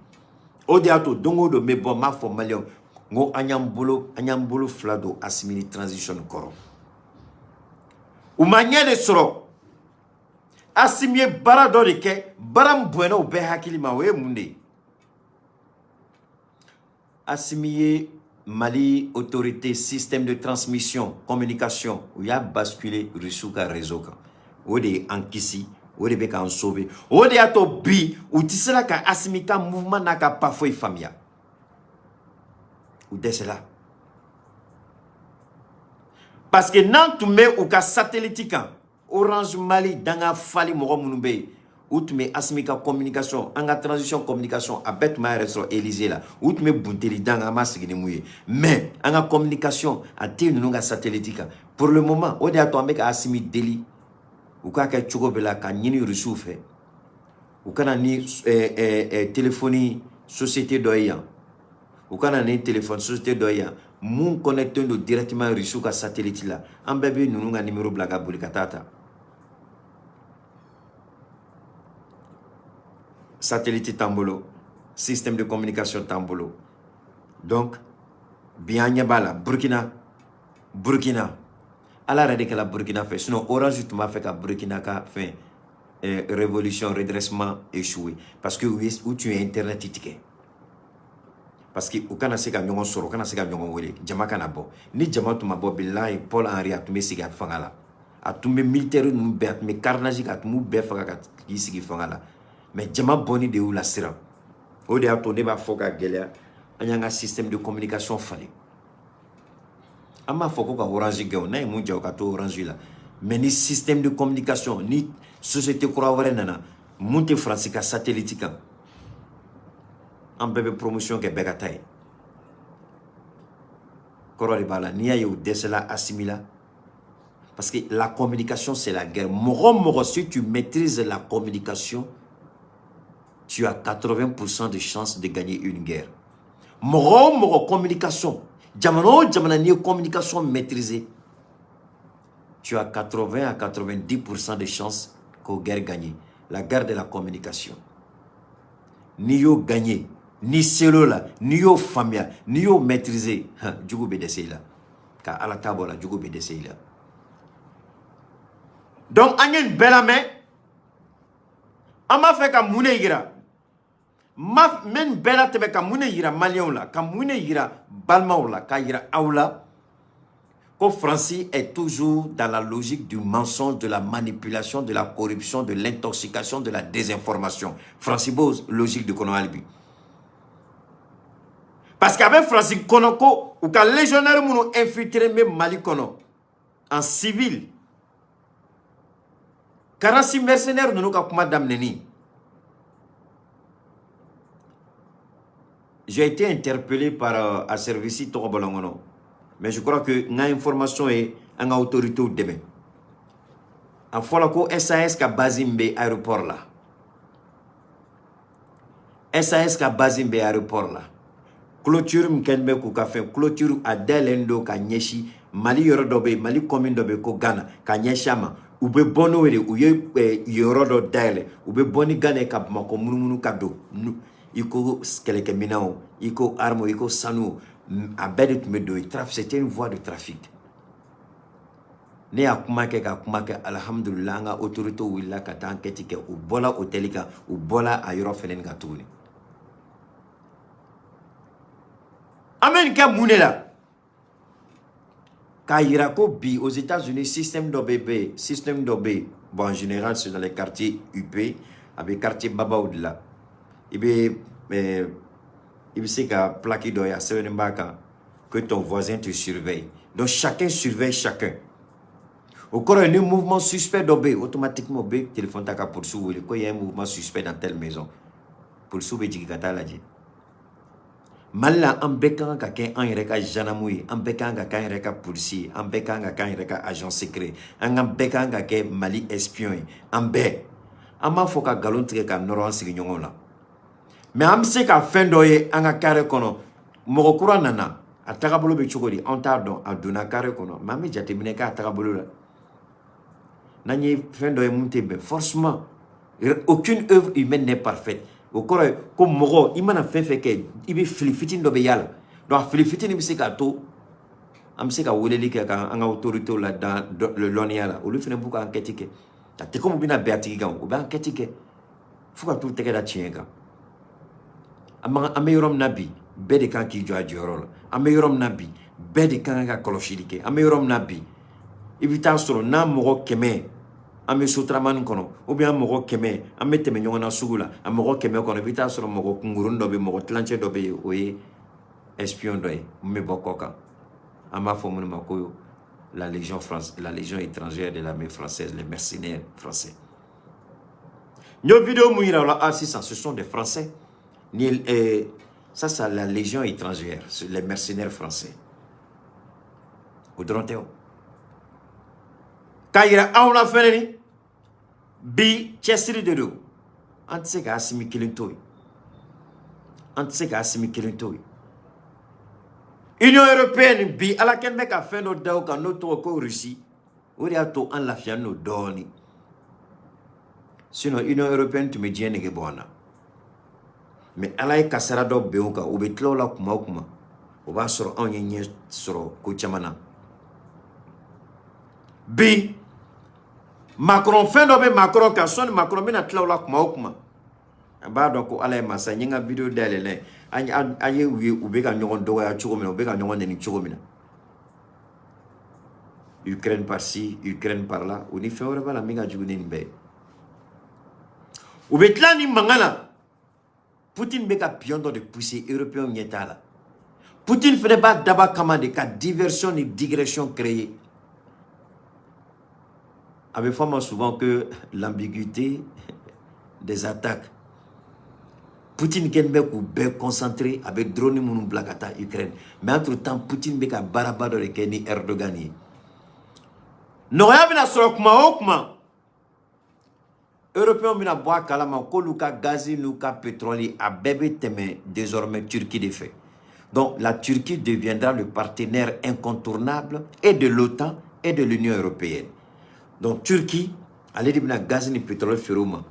O de y'a to don o don n bɛ bɔ, n b'a fɔ maliyɛnw, n ko an y'an bolo fila don Asimi ni transition kɔrɔ. U ma ɲɛ de sɔrɔ. Asimi ye baara dɔ de kɛ, baara min bonyana u bɛɛ hakili ma. O ye mun de ye? Asimi ye Mali autorité, système de transmission, communication, u y'a basculer Russiw ka réseau kan. O de ye an kisi, o de bɛ k'an sauver. O de y'a to bi u tɛ se ka Asimi ka mouvement n'a ka pas foyi faamuya, u dɛsɛla, parce que n'an tun bɛ u ka satellite kan, Orange Mali danga fali mɔgɔ minnu bɛ yen, u tun bɛ Asimi ka communication, an ka transition communication, a bɛɛ tun b'a yɛrɛ sɔrɔ Élysée la. U tun bɛ bunteli dan, an b'a sigi ni mun ye? Mais an ka communication a tɛ ninnu ka satellite kan pour le moment. O de y'a to an bɛ ka Asimi deli, u k'a kɛ cogo bɛɛ la ka ɲini Rusiw fɛ, u kana ni téléphonie société dɔ ye yan, u kana ni téléphone société dɔ ye yan mun connecté don directement Rusiw ka satellite la. An bɛɛ bɛ ninnu ka numéro bila ka boli ka taa ta. Satellite t'an bolo, système de communication t'an bolo. Donc bi an ɲɛ b'a la Burkina. Burkina, Ala yɛrɛ de kɛla Burkina fɛ, sinon Orange tun b'a fɛ ka Burkina ka fɛn révolution, redressement échoué, parce que u tun ye internet tigɛ, parce que u kana se ka ɲɔgɔn sɔrɔ, u kana se ka ɲɔgɔn wele, jama kana bɔ. Ni jama tun ma bɔ, bilahi, Paul Henri a tun bɛ sigi a fanga la, a tun bɛ militaire ninnu bɛɛ, a tun bɛ carnage kɛ, a tun b'u bɛɛ faga ka k'i sigi fanga la. Mais jama bɔnni de y'u lasiran. O de y'a to ne b'a fɔ ka gɛlɛya, an y'an ka système de communication falen. An b'a fɔ ko ka Orange gɛn o, n'a ye mun jɛ, o ka to Orange la. Mais ni système de communication ni société kura wɛrɛ nana mun tɛ Faransi ka satellite kan, an bɛɛ bɛ promotion kɛ, bɛɛ ka taa yen. Kɔrɔ de b'a la. N'i y'a ye u dɛsɛla Asimi la, parce que la communication, c'est la guerre. Mɔgɔ mɔgɔ, si tu maîtrises la communication, tu as 80% de chances de gagner une guerre. Mɔgɔ o mɔgɔ, communication, jamana o jamana, n'i ye communication maîtriser, tu as 80 à 90% de chances k'o guerre gagner. La guerre de la communication, n'i y'o gagner, n'i ser'o la, n'i y'o faamuya, n'i y'o maîtriser, jugu bɛ dɛsɛ i la. Ka Ala ta bɔ la, jugu bɛ dɛsɛ i la. Donc an ye nin bɛɛ lamɛn, an b'a fɛ ka mun de yira? N bɛ nin bɛɛ latɛmɛ ka mun de yira maliyɛnw la, ka mun de yira balimaw la, ka yira aw la ko Faransi est toujours dans la logique du mensonge, de la manipulation, de la corruption, de l'intoxication, de la désinformation. Faransi b'o logique de kɔnɔ hali bi, parce que a bɛ Faransi kɔnɔ ko u ka légionnaire minnu infiltré bɛ Mali kɔnɔ en civil, 46 mercenaires ninnu ka kuma daminɛni. J'ai été interpellé par a service tɔgɔ bɔla n kɔnɔ, mais je crois que n ka information ye an ka autorités dɛmɛ. A fɔra ko SAS ka base min bɛ aéroport la, SAS ka base min bɛ aéroport la, clôture min kɛlen bɛ k'u ka fɛn clôture, a dayɛlɛlen don ka ɲɛsin Mali yɔrɔ dɔ bɛ yen, Mali commune dɔ bɛ yen ko Gana, ka ɲɛsin a ma. U bɛ bɔ n'o de, u ye yen yɔrɔ dɔ dayɛlɛ, u bɛ bɔ ni Gana ye ka Bamakɔ munumunu ka don. I ko kɛlɛkɛminɛnw, i ko armes, i ko sanu, a bɛɛ de tun bɛ don yen. C'était une voie de trafic. Ne y'a kuma kɛ ka kuma kɛ, alihamudulila, an ka autorités wulila ka taa enquête kɛ. U bɔla hôtel kan, u bɔla a yɔrɔ fɛnɛ kan tuguni. An bɛ nin kɛ mun de la? K'a yira ko bi aux États-Unis, système dɔ bɛ yen, système dɔ bɛ yen. Bon, en général, c'est dans les quartiers huppés, a bɛ quartier babaw de la. I bɛ se ka plaque dɔ ye, a sɛbɛnnen b'a kan que ton voisin te surveille. Donc chacun surveille chacun. O kɔrɔ ye, ni mouvement suspect dɔ bɛ yen, automatiquement u bɛ téléphone ta ka polisiw wele ko y a un mouvement suspect dans telle maison. Polisiw bɛ jigin ka taa lajɛ. Mali la, an bɛɛ kan ka kɛ an yɛrɛ ka gendarme ye, an bɛɛ kan ka kɛ an yɛrɛ ka polisi ye, an bɛɛ kan ka kɛ an yɛrɛ ka agent secret, an ka bɛɛ kan ka kɛ Mali espion ye. An bɛɛ, an b'a fɔ ka nkalon tigɛ ka nɔrɔ an sigiɲɔgɔnw la, mais an bɛ se ka fɛn dɔ ye an ka carré kɔnɔ. Mɔgɔ kura nana, a tagabolo bɛ cogo di, anw t'a dɔn. A donna carré kɔnɔ, mais an bɛ jateminɛ k'a tagabolo la. N'an ye fɛn dɔ ye mun tɛ bɛn, forcément, aucune œuvre humaine n'est parfaite. O kɔrɔ ye ko mɔgɔ, i mana fɛn fɛn kɛ, i bɛ fili fitinin dɔ bɛ y'a la. Donc a fili fitinin bɛ se k'a to an bɛ se ka weleli kɛ ka an ka autorités la dans le lɔnniya la. Olu fana b'u ka enquête kɛ. A tɛ komi u bɛna bɛn a tigi kan, u bɛ enquête kɛ fo ka t'u tɛgɛ da tiɲɛ kan. An bɛ yɔrɔ min na bi, bɛɛ de kan k'i jɔ a jɔyɔrɔ la. An bɛ yɔrɔ min na bi, bɛɛ de kan ka kɔlɔsili kɛ. An bɛ yɔrɔ min na bi, i bɛ taa sɔrɔ n'a mɔgɔ 100 an bɛ sotaramani kɔnɔ, ou bien an mɔgɔ 100 an bɛ tɛmɛ ɲɔgɔn na sugu la, a mɔgɔ 100 kɔnɔ, i bɛ taa sɔrɔ mɔgɔ kunkurunin dɔ bɛ yen, mɔgɔ tilancɛ dɔ bɛ yen, o ye espion dɔ ye mun bɛ bɔ kɔ kan. An b'a fɔ minnu ma ko la légion France, la légion étrangère de l'armée française, les mercenaires français. N ye vidéo mun yira o la, ah sisan, ce sont des Français ni ça, c'est la légion étrangère, les mercenaires français. O dɔrɔn tɛ, o k'a yira anw la fɛnɛ ni bi cɛsiri de don. An tɛ se ka Asimi kelen to yen, an tɛ se ka Asimi kelen to yen. Union européenne bi, Ala kɛlen bɛ ka fɛn dɔ da o kan n'o tɔgɔ ko Russie. O de y'a to an lafiyalen don dɔɔnin. Sinon Union européenne tun bɛ diɲɛ nege bɔ an na. Mais Ala ye kasara dɔ ben o kan, u bɛ tila o la kuma o kuma, o b'a sɔrɔ anw ye ɲɛ sɔrɔ ko caman na. Bi Macron, fɛn dɔ bɛ Macron kan. Sɔnni Macron bɛna tila o la kuma o kuma, a b'a dɔn ko Ala ye masa. N ye n ka vidéo dayɛlɛ n'a ye. An ye u ye, u bɛ ka ɲɔgɔn dɔgɔya cogo min na, u bɛ ka ɲɔgɔn nɛni cogo min na, Ukraine par-ci, Ukraine par-là, o ni fɛn wɛrɛ b'a la min ka jugu ni nin bɛɛ ye. U bɛ tila ni mankan na. Poutine bɛ ka pion dɔ de pousser, européen ɲɛ t'a la. Poutine fɛnɛ b'a daba kama de ka diversion ni digression créer. A bɛ fɔ a ma souvent que l'ambiguïté des attaques. Poutine kɛlen bɛ k'u bɛɛ concentré, a bɛ drone minnu bila ka taa Ukraine. Mais entre temps, Poutine bɛ ka baaraba dɔ de kɛ ni Erdogan ye. Nɔgɔya bɛna sɔrɔ kuma o kuma, européens bɛna bɔ a kalama k'olu ka gazi n'u ka pétrole, a bɛɛ bɛ tɛmɛ désormais Turquie de fɛ. Donc la Turquie deviendra le partenaire incontournable et de l'OTAN et de l'Union européenne. Donc Turquie, ale de bɛna gazi ni pétrole feere u ma.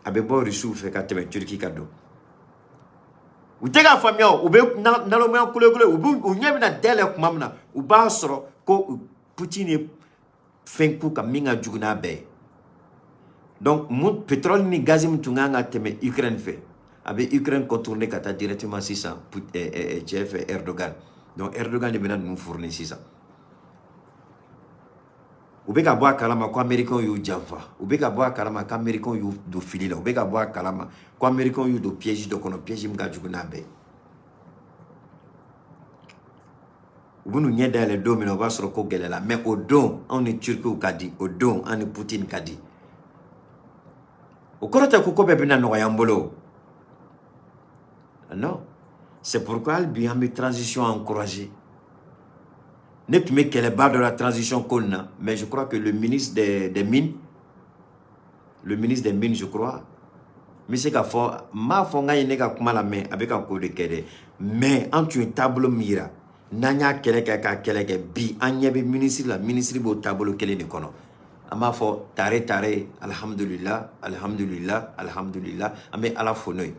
A bɛ bɔ Rusiw fɛ ka tɛmɛ Turquie ka don. U tɛ k'a faamuya o, u bɛ nalomaya kolokolo, u bɛ u ɲɛ bɛna dayɛlɛ kuma min na, u b'a sɔrɔ ko Poutine ye fɛn k'u kan min ka jugu n'a bɛɛ ye. Donc mun, pétrole ni gazi min tun kan ka tɛmɛ Ukraine fɛ, a bɛ Ukraine contourner ka taa directement sisan cɛ fɛ, Erdogan. Donc Erdogan de bɛna ninnu fournir sisan. U bɛ ka bɔ a kalama ko américains y'u janfa, u bɛ ka bɔ a kalama ko américains y'u don fili la, u bɛ ka bɔ a kalama ko américains y'u don piège dɔ kɔnɔ, piège min ka jugu n'a bɛɛ ye. U bɛn'u ɲɛ dayɛlɛ don min na, o b'a sɔrɔ ko gɛlɛyara. Mais o don, anw ni Turkiw ka di, o don an ni Poutine ka di. O kɔrɔ tɛ ko ko bɛɛ bɛna nɔgɔya an bolo. Non, c'est pourquoi hali bi an bɛ transition encourager. Ne tun bɛ kɛlɛba dɔ la transition ko nin na, mais je crois que le ministre des mines, le ministre des mines, je crois, n bɛ se k'a fɔ, n m'a fɔ n k'a ye ne ka kuma la, mais a bɛ ka ko de kɛ dɛ. Mais an tun ye taabolo min yira, n'an y'a kɛlɛ kɛ k'a kɛlɛ kɛ, bi an ɲɛ bɛ ministre la, ministre b'o taabolo kelen de kɔnɔ. An b'a fɔ tare tare, alihamudulila, alihamudulila, alihamudulila, an bɛ Ala fo n'o ye.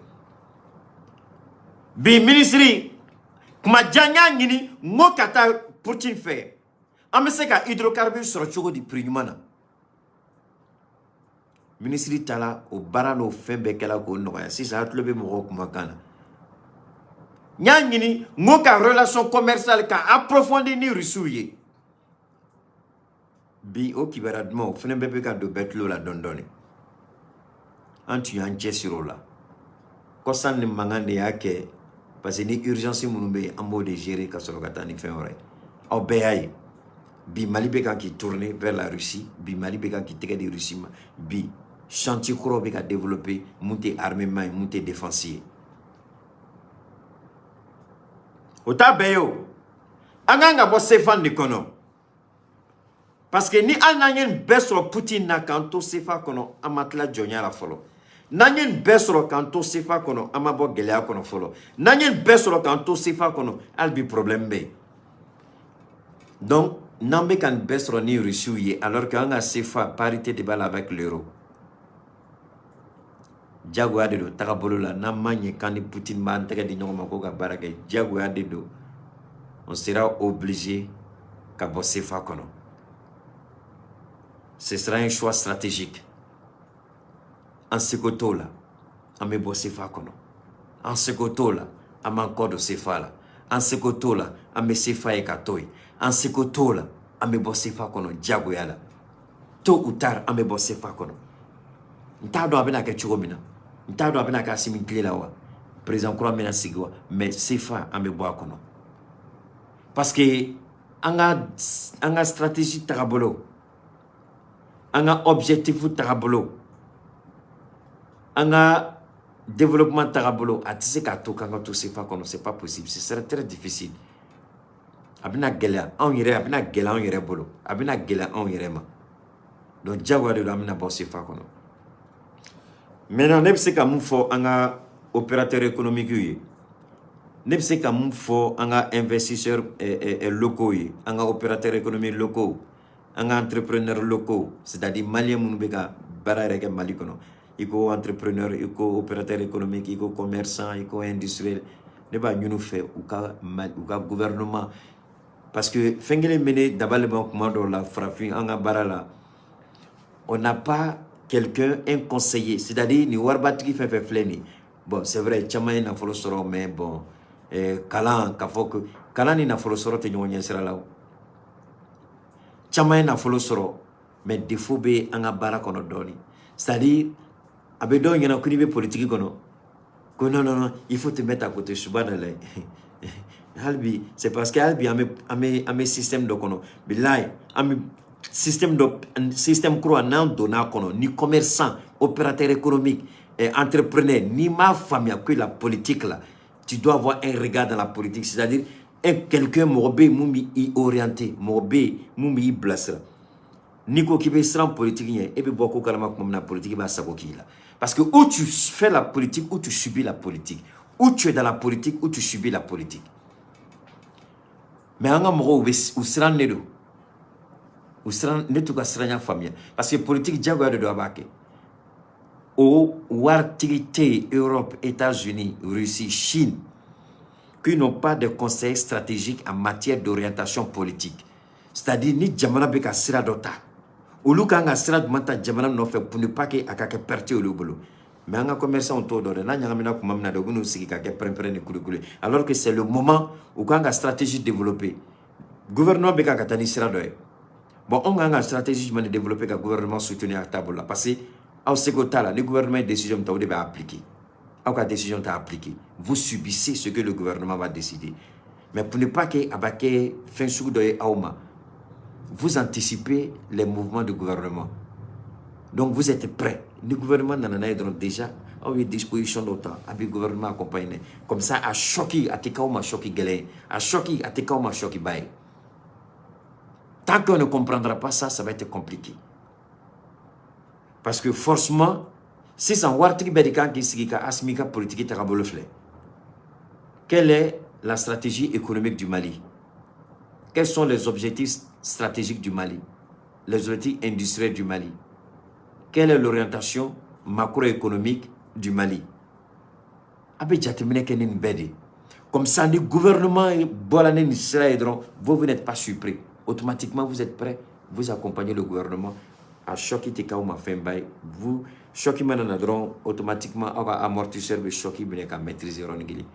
Bi ministre kuma jan, y'a ɲini n ko ka taa Poutine fɛ, an bɛ se ka hydrocarbure sɔrɔ cogo di prix ɲuman na. Ministre taara, o baara n'o fɛn bɛɛ kɛla k'o nɔgɔya. Sisan a tulo bɛ mɔgɔw kumakan na. N y'a ɲini n ko ka relation commerciale ka approfondir ni Rusiw ye. Bi o kibaruya dumanw fɛnɛ bɛɛ bɛ ka don bɛɛ tulo la dɔɔni dɔɔni. An tun y'an cɛsiri o la. Kɔsan ni mankan de y'a kɛ, parce que ni urgence minnu bɛ yen, an b'o de gérer ka sɔrɔ ka taa ni fɛn wɛrɛ ye. Aw bɛɛ y'a ye. Bi Mali bɛ kan k'i tourner vers la Russie. Bi Mali bɛ kan k'i tɛgɛ di Russie ma. Bi chantier kuraw bɛ ka développer, mun tɛ armement ye, mun tɛ défense ye. O t'a bɛɛ ye o. An kan ka bɔ CFA de kɔnɔ, parce que ni hali n'an ye nin bɛɛ sɔrɔ Poutine na k'an to CFA kɔnɔ, an ma tila jɔnya la fɔlɔ. N'an ye nin bɛɛ sɔrɔ k'an to CFA kɔnɔ, an ma bɔ gɛlɛya kɔnɔ fɔlɔ. N'an ye nin bɛɛ sɔrɔ k'an to CFA kɔnɔ, hali bi problème bɛ yen. Donc n'an bɛ ka nin bɛɛ sɔrɔ ni Russiw ye, alors que an ka CFA, parité de b'a la avec l'euro, jagoya de don tagabolo la. N'an ma ɲɛ k'an ni Poutine b'an tɛgɛ di ɲɔgɔn ma ko ka baara kɛ, jagoya de don, on sera obligé ka bɔ CFA kɔnɔ. Ce sera un choix stratégique. An seko t'o la, an bɛ bɔ CFA kɔnɔ. An seko t'o la, an b'an kɔ don CFA la. An seko t'o la, an bɛ CFA ye ka to yen. An seko t'o la, an bɛ bɔ CFA kɔnɔ diyagoya la. Tôt ou tard, an bɛ bɔ CFA kɔnɔ. N t'a dɔn a bɛna kɛ cogo min na, n t'a dɔn a bɛna kɛ Asimi tile la wa, président kura bɛna sigi wa, mais CFA, an bɛ bɔ a kɔnɔ, parce que an ka stratégie tagabolo, an ka objectif tagabolo, an ka développement tagabolo, a tɛ se k'a to k'an ka to CFA kɔnɔ. C'est pas possible, ce serait très difficile. A bɛna gɛlɛya anw yɛrɛ, a bɛna gɛlɛya anw yɛrɛ bolo, a bɛna gɛlɛya anw yɛrɛ ma. Donc diyagoya de don, an bɛna bɔ CFA kɔnɔ. Maintenant, ne bɛ se ka mun fɔ an ka opérateur économique ye? Ne bɛ se ka mun fɔ an ka investisseurs locaux ye, an ka opérateurs économiques locaux, an ka entrepreneurs locaux, c'est-à-dire malien minnu bɛ ka baara yɛrɛ kɛ Mali kɔnɔ, i ko entrepreneur, i ko opérateur économique, i ko commerçant, i ko industriel? Ne b'a ɲini u fɛ u ka gouvernement, parce que fɛn kelen bɛ ne dabali ban kuma dɔw la, farafin, an ka baara la, on n'a pas quelqu'un, un conseiller. C'est-à-dire nin waribatigi fɛn fɛn filɛ nin ye, bon, c'est vrai, caman ye nafolo sɔrɔ, mais bon, kalan, k'a fɔ que kalan ni nafolo sɔrɔ tɛ ɲɔgɔn ɲɛ sira la o. Caman ye nafolo sɔrɔ, mais défaut bɛ an ka baara kɔnɔ dɔɔnin. C'est-à-dire a bɛ dɔw ɲɛna ko n'i bɛ politique kɔnɔ ko non, non, non, il faut te mettre à côté. Subhanallah, hali bi, c'est parce que hali bi an bɛ système dɔ kɔnɔ. Bilayi, an bɛ système dɔ, système kura, n'an donna a kɔnɔ ni commerçant, opérateur économique, entrepreneur, n'i m'a faamuya que la politique là, tu dois avoir un regard dans la politique, c'est-à-dire un quelqu'un, mɔgɔ bɛ yen mun b'i orienter, mɔgɔ bɛ yen mun b'i bilasira. N'i ko k'i bɛ siran politique ɲɛ, e bɛ bɔ ko kalama tuma min na, politique b'a sago k'i la. Parce que ou tu fais la politique ou tu subis la politique, ou tu es dans la politique ou tu subis la politique. Mais an ka mɔgɔw bɛ u siran de don, u siran. Ne t'u ka siranya faamuya, parce que politique, diyagoya de don, a b'a kɛ. O waritigi tɛ yen, Europe, États-Unis, Russie, Chine, qui n'ont pas de conseils stratégiques en matière d'orientation politique. C'est-à-dire ni jamana bɛ ka sira dɔ ta, olu kan ka sira jumɛn ta jamana nɔfɛ pour ne pas que a ka kɛ perte olu bolo. Mais an ka commerçants t'o dɔn dɛ. N'a ɲagamina tuma min na de, u bɛn'u sigi ka kɛ pɛrɛn-pɛrɛn ni kulikuli, alors que c'est le moment u kan ka stratégie développer. Gouvernement bɛ ka taa ni sira dɔ ye. Bon, anw kan ka stratégie jumɛn de développer ka gouvernement soutenir a taabolo la? Parce que aw seko t'a la. Ni gouvernement ye décision min ta, o de bɛ appliquer. Aw ka décision t'a appliquer, vous subissez ce que le gouvernement va décider. Mais pour ne pas que a b'a kɛ fɛn sugu dɔ ye aw ma, vous anticipez les mouvements du gouvernement, donc vous êtes prêts. Ni gouvernement nana n'a ye dɔrɔn, déjà aw ye disposition dɔw ta, a bɛ gouvernement accompagner. Comme ça, a choc a tɛ k'aw ma choc gɛlɛn ye, a choc a tɛ k'aw ma choc ba ye. Tant qu'on ne comprendra pas ça, ça va être compliqué, parce que forcément sisan waritigi bɛɛ de kan k'i sigi ka Asimi ka politique tagabolo filɛ. Quelle est la stratégie économique du Mali? Quels sont les objectifs stratégiques du Mali, les objectifs industriels du Mali? Quelle est l'orientation macroéconomique du Mali? A bɛ jateminɛ kɛ ni nin bɛɛ de ye. Comme ça, ni gouvernement bɔra ni nin sira ye dɔrɔn, vous, vous n'êtes pas surpris. Automatiquement, vous êtes prêt, vous accompagnez le gouvernement. A choc tɛ k'aw ma fɛnba ye. Vous, choc mana na dɔrɔn, automatiquement aw ka amortisseur bɛ choc minɛ ka maîtriser yɔrɔnin kelen.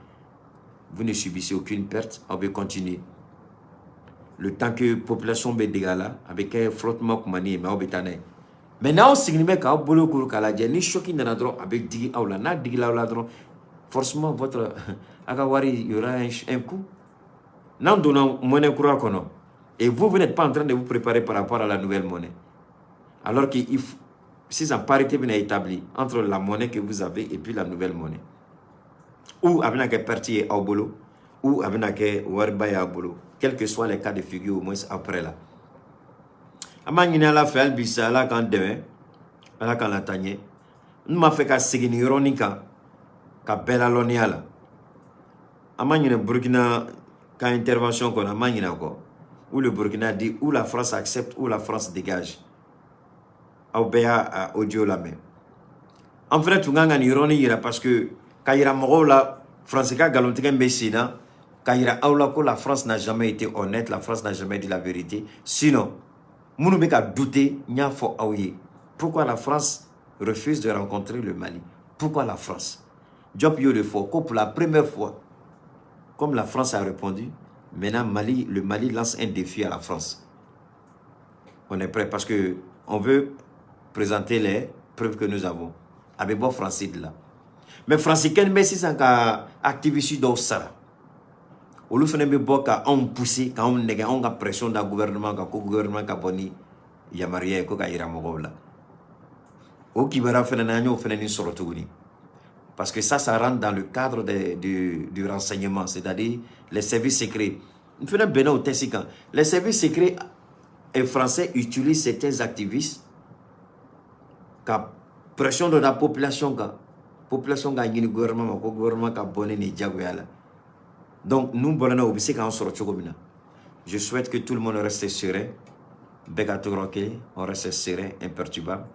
Vous ne subissez aucune perte, aw bɛ continuer. Le temps que population bɛ dege a la, a bɛ kɛ flottement kumani ye, mais aw bɛ taa n'a ye. Mais n'aw sigilen bɛ k'aw bolo kuru k'a lajɛ, ni choc nana dɔrɔn, a bɛ digi aw la. N'a digila aw la dɔrɔn, forcément votre a ka wari, il y aura un coup. N'an donna monnaie kura kɔnɔ, Et vous, vous n'êtes pas en train de vous préparer par rapport à la nouvelle monnaie. Alors que sisan parité bɛna établi entre la monnaie que vous avez et puis la nouvelle monnaie, ou a bɛna kɛ perte ye aw bolo, ou a bɛna kɛ wariba ye aw bolo, quel que soit les cas de figure. Au moins après là, an b'a ɲini Ala fɛ hali bi sa, Ala k'an dɛmɛ, Ala k'an lata ɲɛ. N m'a fɛ ka segin nin yɔrɔnin kan ka bɛɛ lalɔnniya la. An ma ɲinɛ Burkina ka intervention kɔnɔ, an ma ɲinɛ a kɔ, où le Burkina dit: ou la France accepte ou la France dégage. Aw bɛɛ y'a audio lamɛn. An fɛnɛ tun kan ka nin yɔrɔnin yira, parce que ka yira mɔgɔw la Faransi ka nkalontigɛ min bɛ sen na, ka yira aw la ko la France n'a jamais été honnête, la France n'a jamais dit la vérité. Sinon minnu bɛ ka douter, n y'a fɔ aw ye pourquoi la France refuse de rencontrer le Mali. Pourquoi la France? Diop y'o de fɔ ko pour la première fois, comme la France a répondu, maintenant le Mali lance un défi à la France. On est prêt parce que on veut présenter les preuves que nous avons. A bɛ bɔ Faransi de la. Mais Faransi kɛlen bɛ sisan ka activiste dɔw sara, olu fana bɛ bɔ ka anw pousser, k'anw nɛgɛ, anw ka pression da gouvernement kan, ko gouvernement ka bɔ ni yamaruya ye ko ka yira mɔgɔw la. O kibaruya fana na, an y'o fana ni sɔrɔ tuguni, parce que ça rentre dans le cadre du renseignement, c'est-à-dire les services secrets. N fana bɛnna o test kan. Les services secrets et français utilisent certains activistes ka pression dɔ da population kan, population ka ɲini gouvernement ma ko gouvernement ka bɔ ni nin diyagoya la. Donc n'u bɔra n'a ye, u bɛ se k'an sɔrɔ cogo min na. Je souhaite que tout le monde reste serein, bɛɛ ka to yɔrɔ kelen, on reste serein, imperturbable.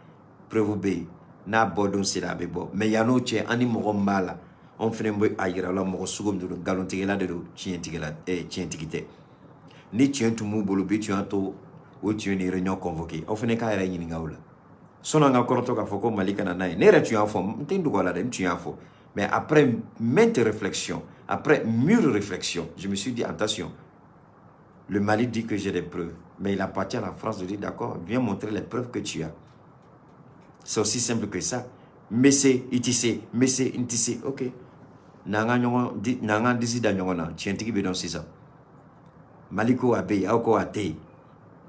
Preuve bɛ yen, n'a bɔ don sera, a bɛ bɔ. Mais yann'o cɛ, an ni mɔgɔ min b'a la, anw fana bɛ a yira la mɔgɔ sugu min don, nkalontigɛla de don, tiɲɛtigɛla tiɲɛtigi tɛ. Ni tiɲɛ tun b'u bolo bi, tun y'a to o tun ye nin réunion convoqué. Aw fana k'a yɛrɛ ɲininka o la. Sɔnni an ka kɔrɔtɔ k'a fɔ ko Mali kana n'a ye, ne yɛrɛ tun y'a fɔ, n tɛ n dogo a la dɛ, n tun y'a fɔ. Mais après maintes réflexions, après mûre réflexion, je me suis dit: attention, le Mali dit que j'ai des preuves, mais il appartient à la France de dire: d'accord, viens montrer les preuves que tu as. C'est aussi simple que ça. Mais c'est i tɛ se, mais c'est n tɛ se, ok, n'an ka ɲɔgɔn di, n'an k'an disi da ɲɔgɔn na, tiɲɛtigi bɛ dɔn sisan. Mali ko a bɛ yen, aw ko a tɛ yen.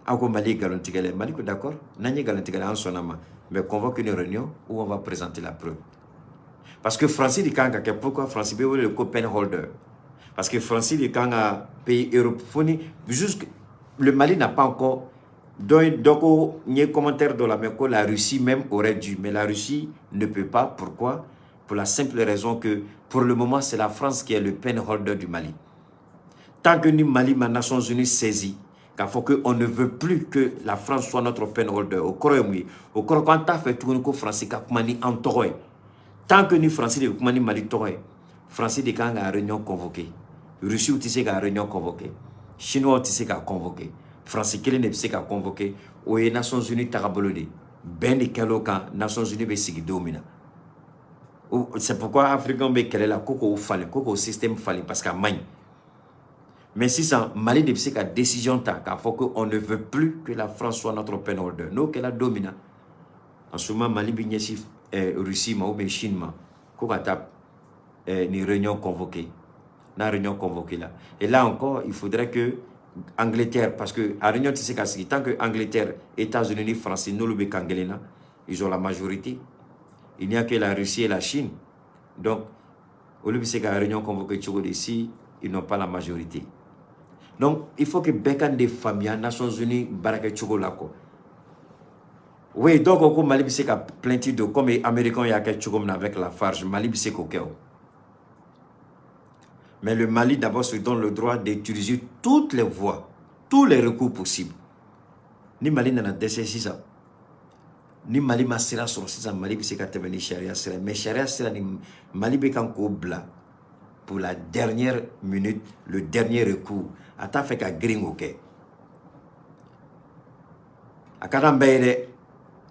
Aw ko Mali ye nkalontigɛla ye, Mali ko d'accord, n'an ye nkalontigɛla, an sɔnna ma, mais convoque une réunion où on va présenter la preuve. Parce que Faransi de kan ka kɛ. Pourquoi Faransi bɛ wele ko pen holder? Parce que Faransi de kan ka pays Europe fo ni jusque le Mali n'a pas encore. Dɔ dɔ ko, n ye commentaire dɔ la, mais ko la Russie même aurait dû, mais la Russie ne peut pas. Pourquoi? Pour la simple raison que pour le moment, c'est la France qui est le pen holder du Mali. Tant que ni Mali ma Nations Unies saisi k'a fɔ que on ne veut plus que la France soit notre pen holder, o kɔrɔ ye mun ye? O kɔrɔ ko an t'a fɛ tuguni ko Faransi ka kuma ni an tɔgɔ ye. Tant que ni Faransi de bɛ kuma ni Mali tɔgɔ ye, Faransi de kan ka réunion convoquer. Russiw tɛ se ka réunion convoquer, Chinois tɛ se ka convoquer, Faransi kelen de bɛ se ka convoquer. O ye Nations Unies tagabolo de ye, bɛn de kɛl'o kan. Nations Unies bɛ sigi don min na, c'est pourquoi Africains bɛ kɛlɛ la ko k'o falen, ko k'o système falen, parce que a man ɲi. Mais sisan Mali de bɛ se ka décision ta k'a fɔ ko on ne veut plus que la France soit notre pen holder. N'o kɛra don min na, en ce moment Mali bɛ ɲɛsin Russie ma ou bien Chine ma ko ka taa nin réunion convoquer. N'a réunion convoquée là, et là encore, il faudrait que Angleterre, parce que a réunion tɛ se ka sigi tant que Angleterre, États-Unis ni France n'olu bɛ kan kelen na, ils ont la majorité. Il n'y a que la Russie et la Chine. Donc olu bɛ se ka réunion convoquer cogo di si ils n'ont pas la majorité? Donc il faut que bɛɛ ka nin de faamuya Nations Unies baarakɛcogo la quoi. Oui, dɔw ko ko Mali bɛ se ka plainte don comme Américains y'a kɛ cogo min na avec Lafarge. Mali bɛ se k'o kɛ o. Mais le Mali d'abord se donne le droit d'utiliser toutes les voies, tous les recours possibles. Ni Mali nana dɛsɛ sisan, ni Mali ma sira sɔrɔ sisan, Mali bɛ se ka tɛmɛ ni sariya sira. Mais sariya sira ni Mali bɛ kan k'o bila pour la dernière minute, le dernier recours. A t'a fɛ ka girin k'o kɛ. A ka d'an bɛɛ ye dɛ,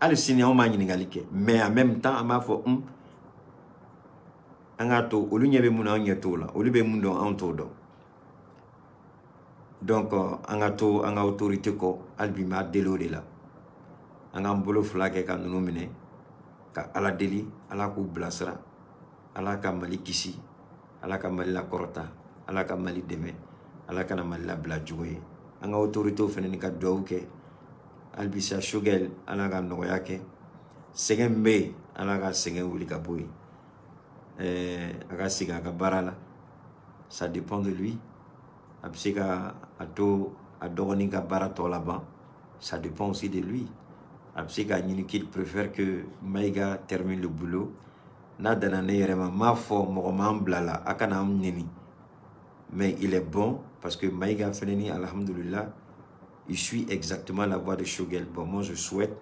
hali sini anw m'a ɲininkali kɛ, mais en même temps an b'a fɔ an k'a to olu ɲɛ bɛ mun na, anw ɲɛ t'o la, olu bɛ mun dɔn, anw t'o dɔn. Donc an ka to an ka autorité kɔ hali bi, n b'a deli o de la, an k'an bolo fila kɛ ka ninnu minɛ ka Ala deli, Ala k'u bilasira, Ala ka Mali kisi, Ala ka Mali lakɔrɔta, Ala ka Mali dɛmɛ, Ala kana Mali labila jugu ye. An ka autorités fana ni ka dugawu kɛ halisa Choguel, Ala ka nɔgɔya kɛ. Sɛgɛn min bɛ yen, Ala ka sɛgɛn wuli ka bɔ yen, a ka segin a ka baara la. Ça dépend de lui. A bɛ se ka a to a dɔgɔnin ka baara tɔ laban, ça dépend aussi de lui. A bɛ se k'a ɲini qu'il préfère que Maïga termine le boulot. N'a danna ne yɛrɛ ma, n m'a fɔ mɔgɔ m'an bila la, a kana an neni, mais il est bon parce que Maïga fɛnɛ ni, alhamdulillah, il suit exactement la voie de Choguel. Bon, moi je souhaite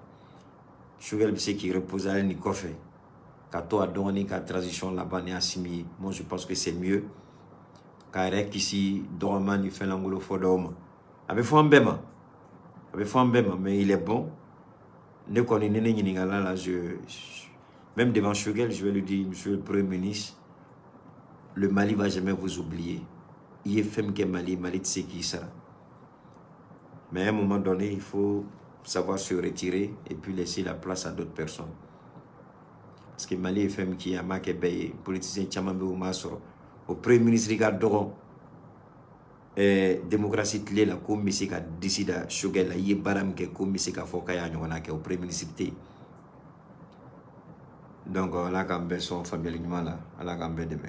Choguel bɛ se k'i reposer hali nin kɔfɛ ka to a dɔgɔnin ka transition laban ni Assimi ye. Moi je pense que c'est mieux k'a yɛrɛ kisi dɔgɔma ni fɛn lankolon fɔ dɔw ma. A bɛ fɔ an bɛɛ ma, a bɛ fɔ an bɛɛ ma, mais il est bon. Ne kɔni, ni ne ɲininkala la, je même devant Choguel, je vais lui dire: monsieur le Premier ministre, le Mali va jamais vous oublier. I ye fɛn min kɛ Mali, Mali tɛ se k'i sara. Mais à un moment donné, il faut savoir se retirer et puis laisser la place à d'autres personnes, parce que Mali ye fɛn min k'i ye, a m'a kɛ bɛɛ ye. Politicien caman bɛ yen, o m'a sɔrɔ. O Premier ministre ka dɔgɔ démocratie tile la ko n bɛ se ka disi da Choguel la, i ye baara min kɛ, ko n bɛ se k'a fɔ k'a y'a ɲɔgɔnna kɛ, o Premier ministre tɛ yen. Donc Ala k'an bɛɛ sɔn faamuyali ɲuman la, Ala k'an bɛɛ dɛmɛ.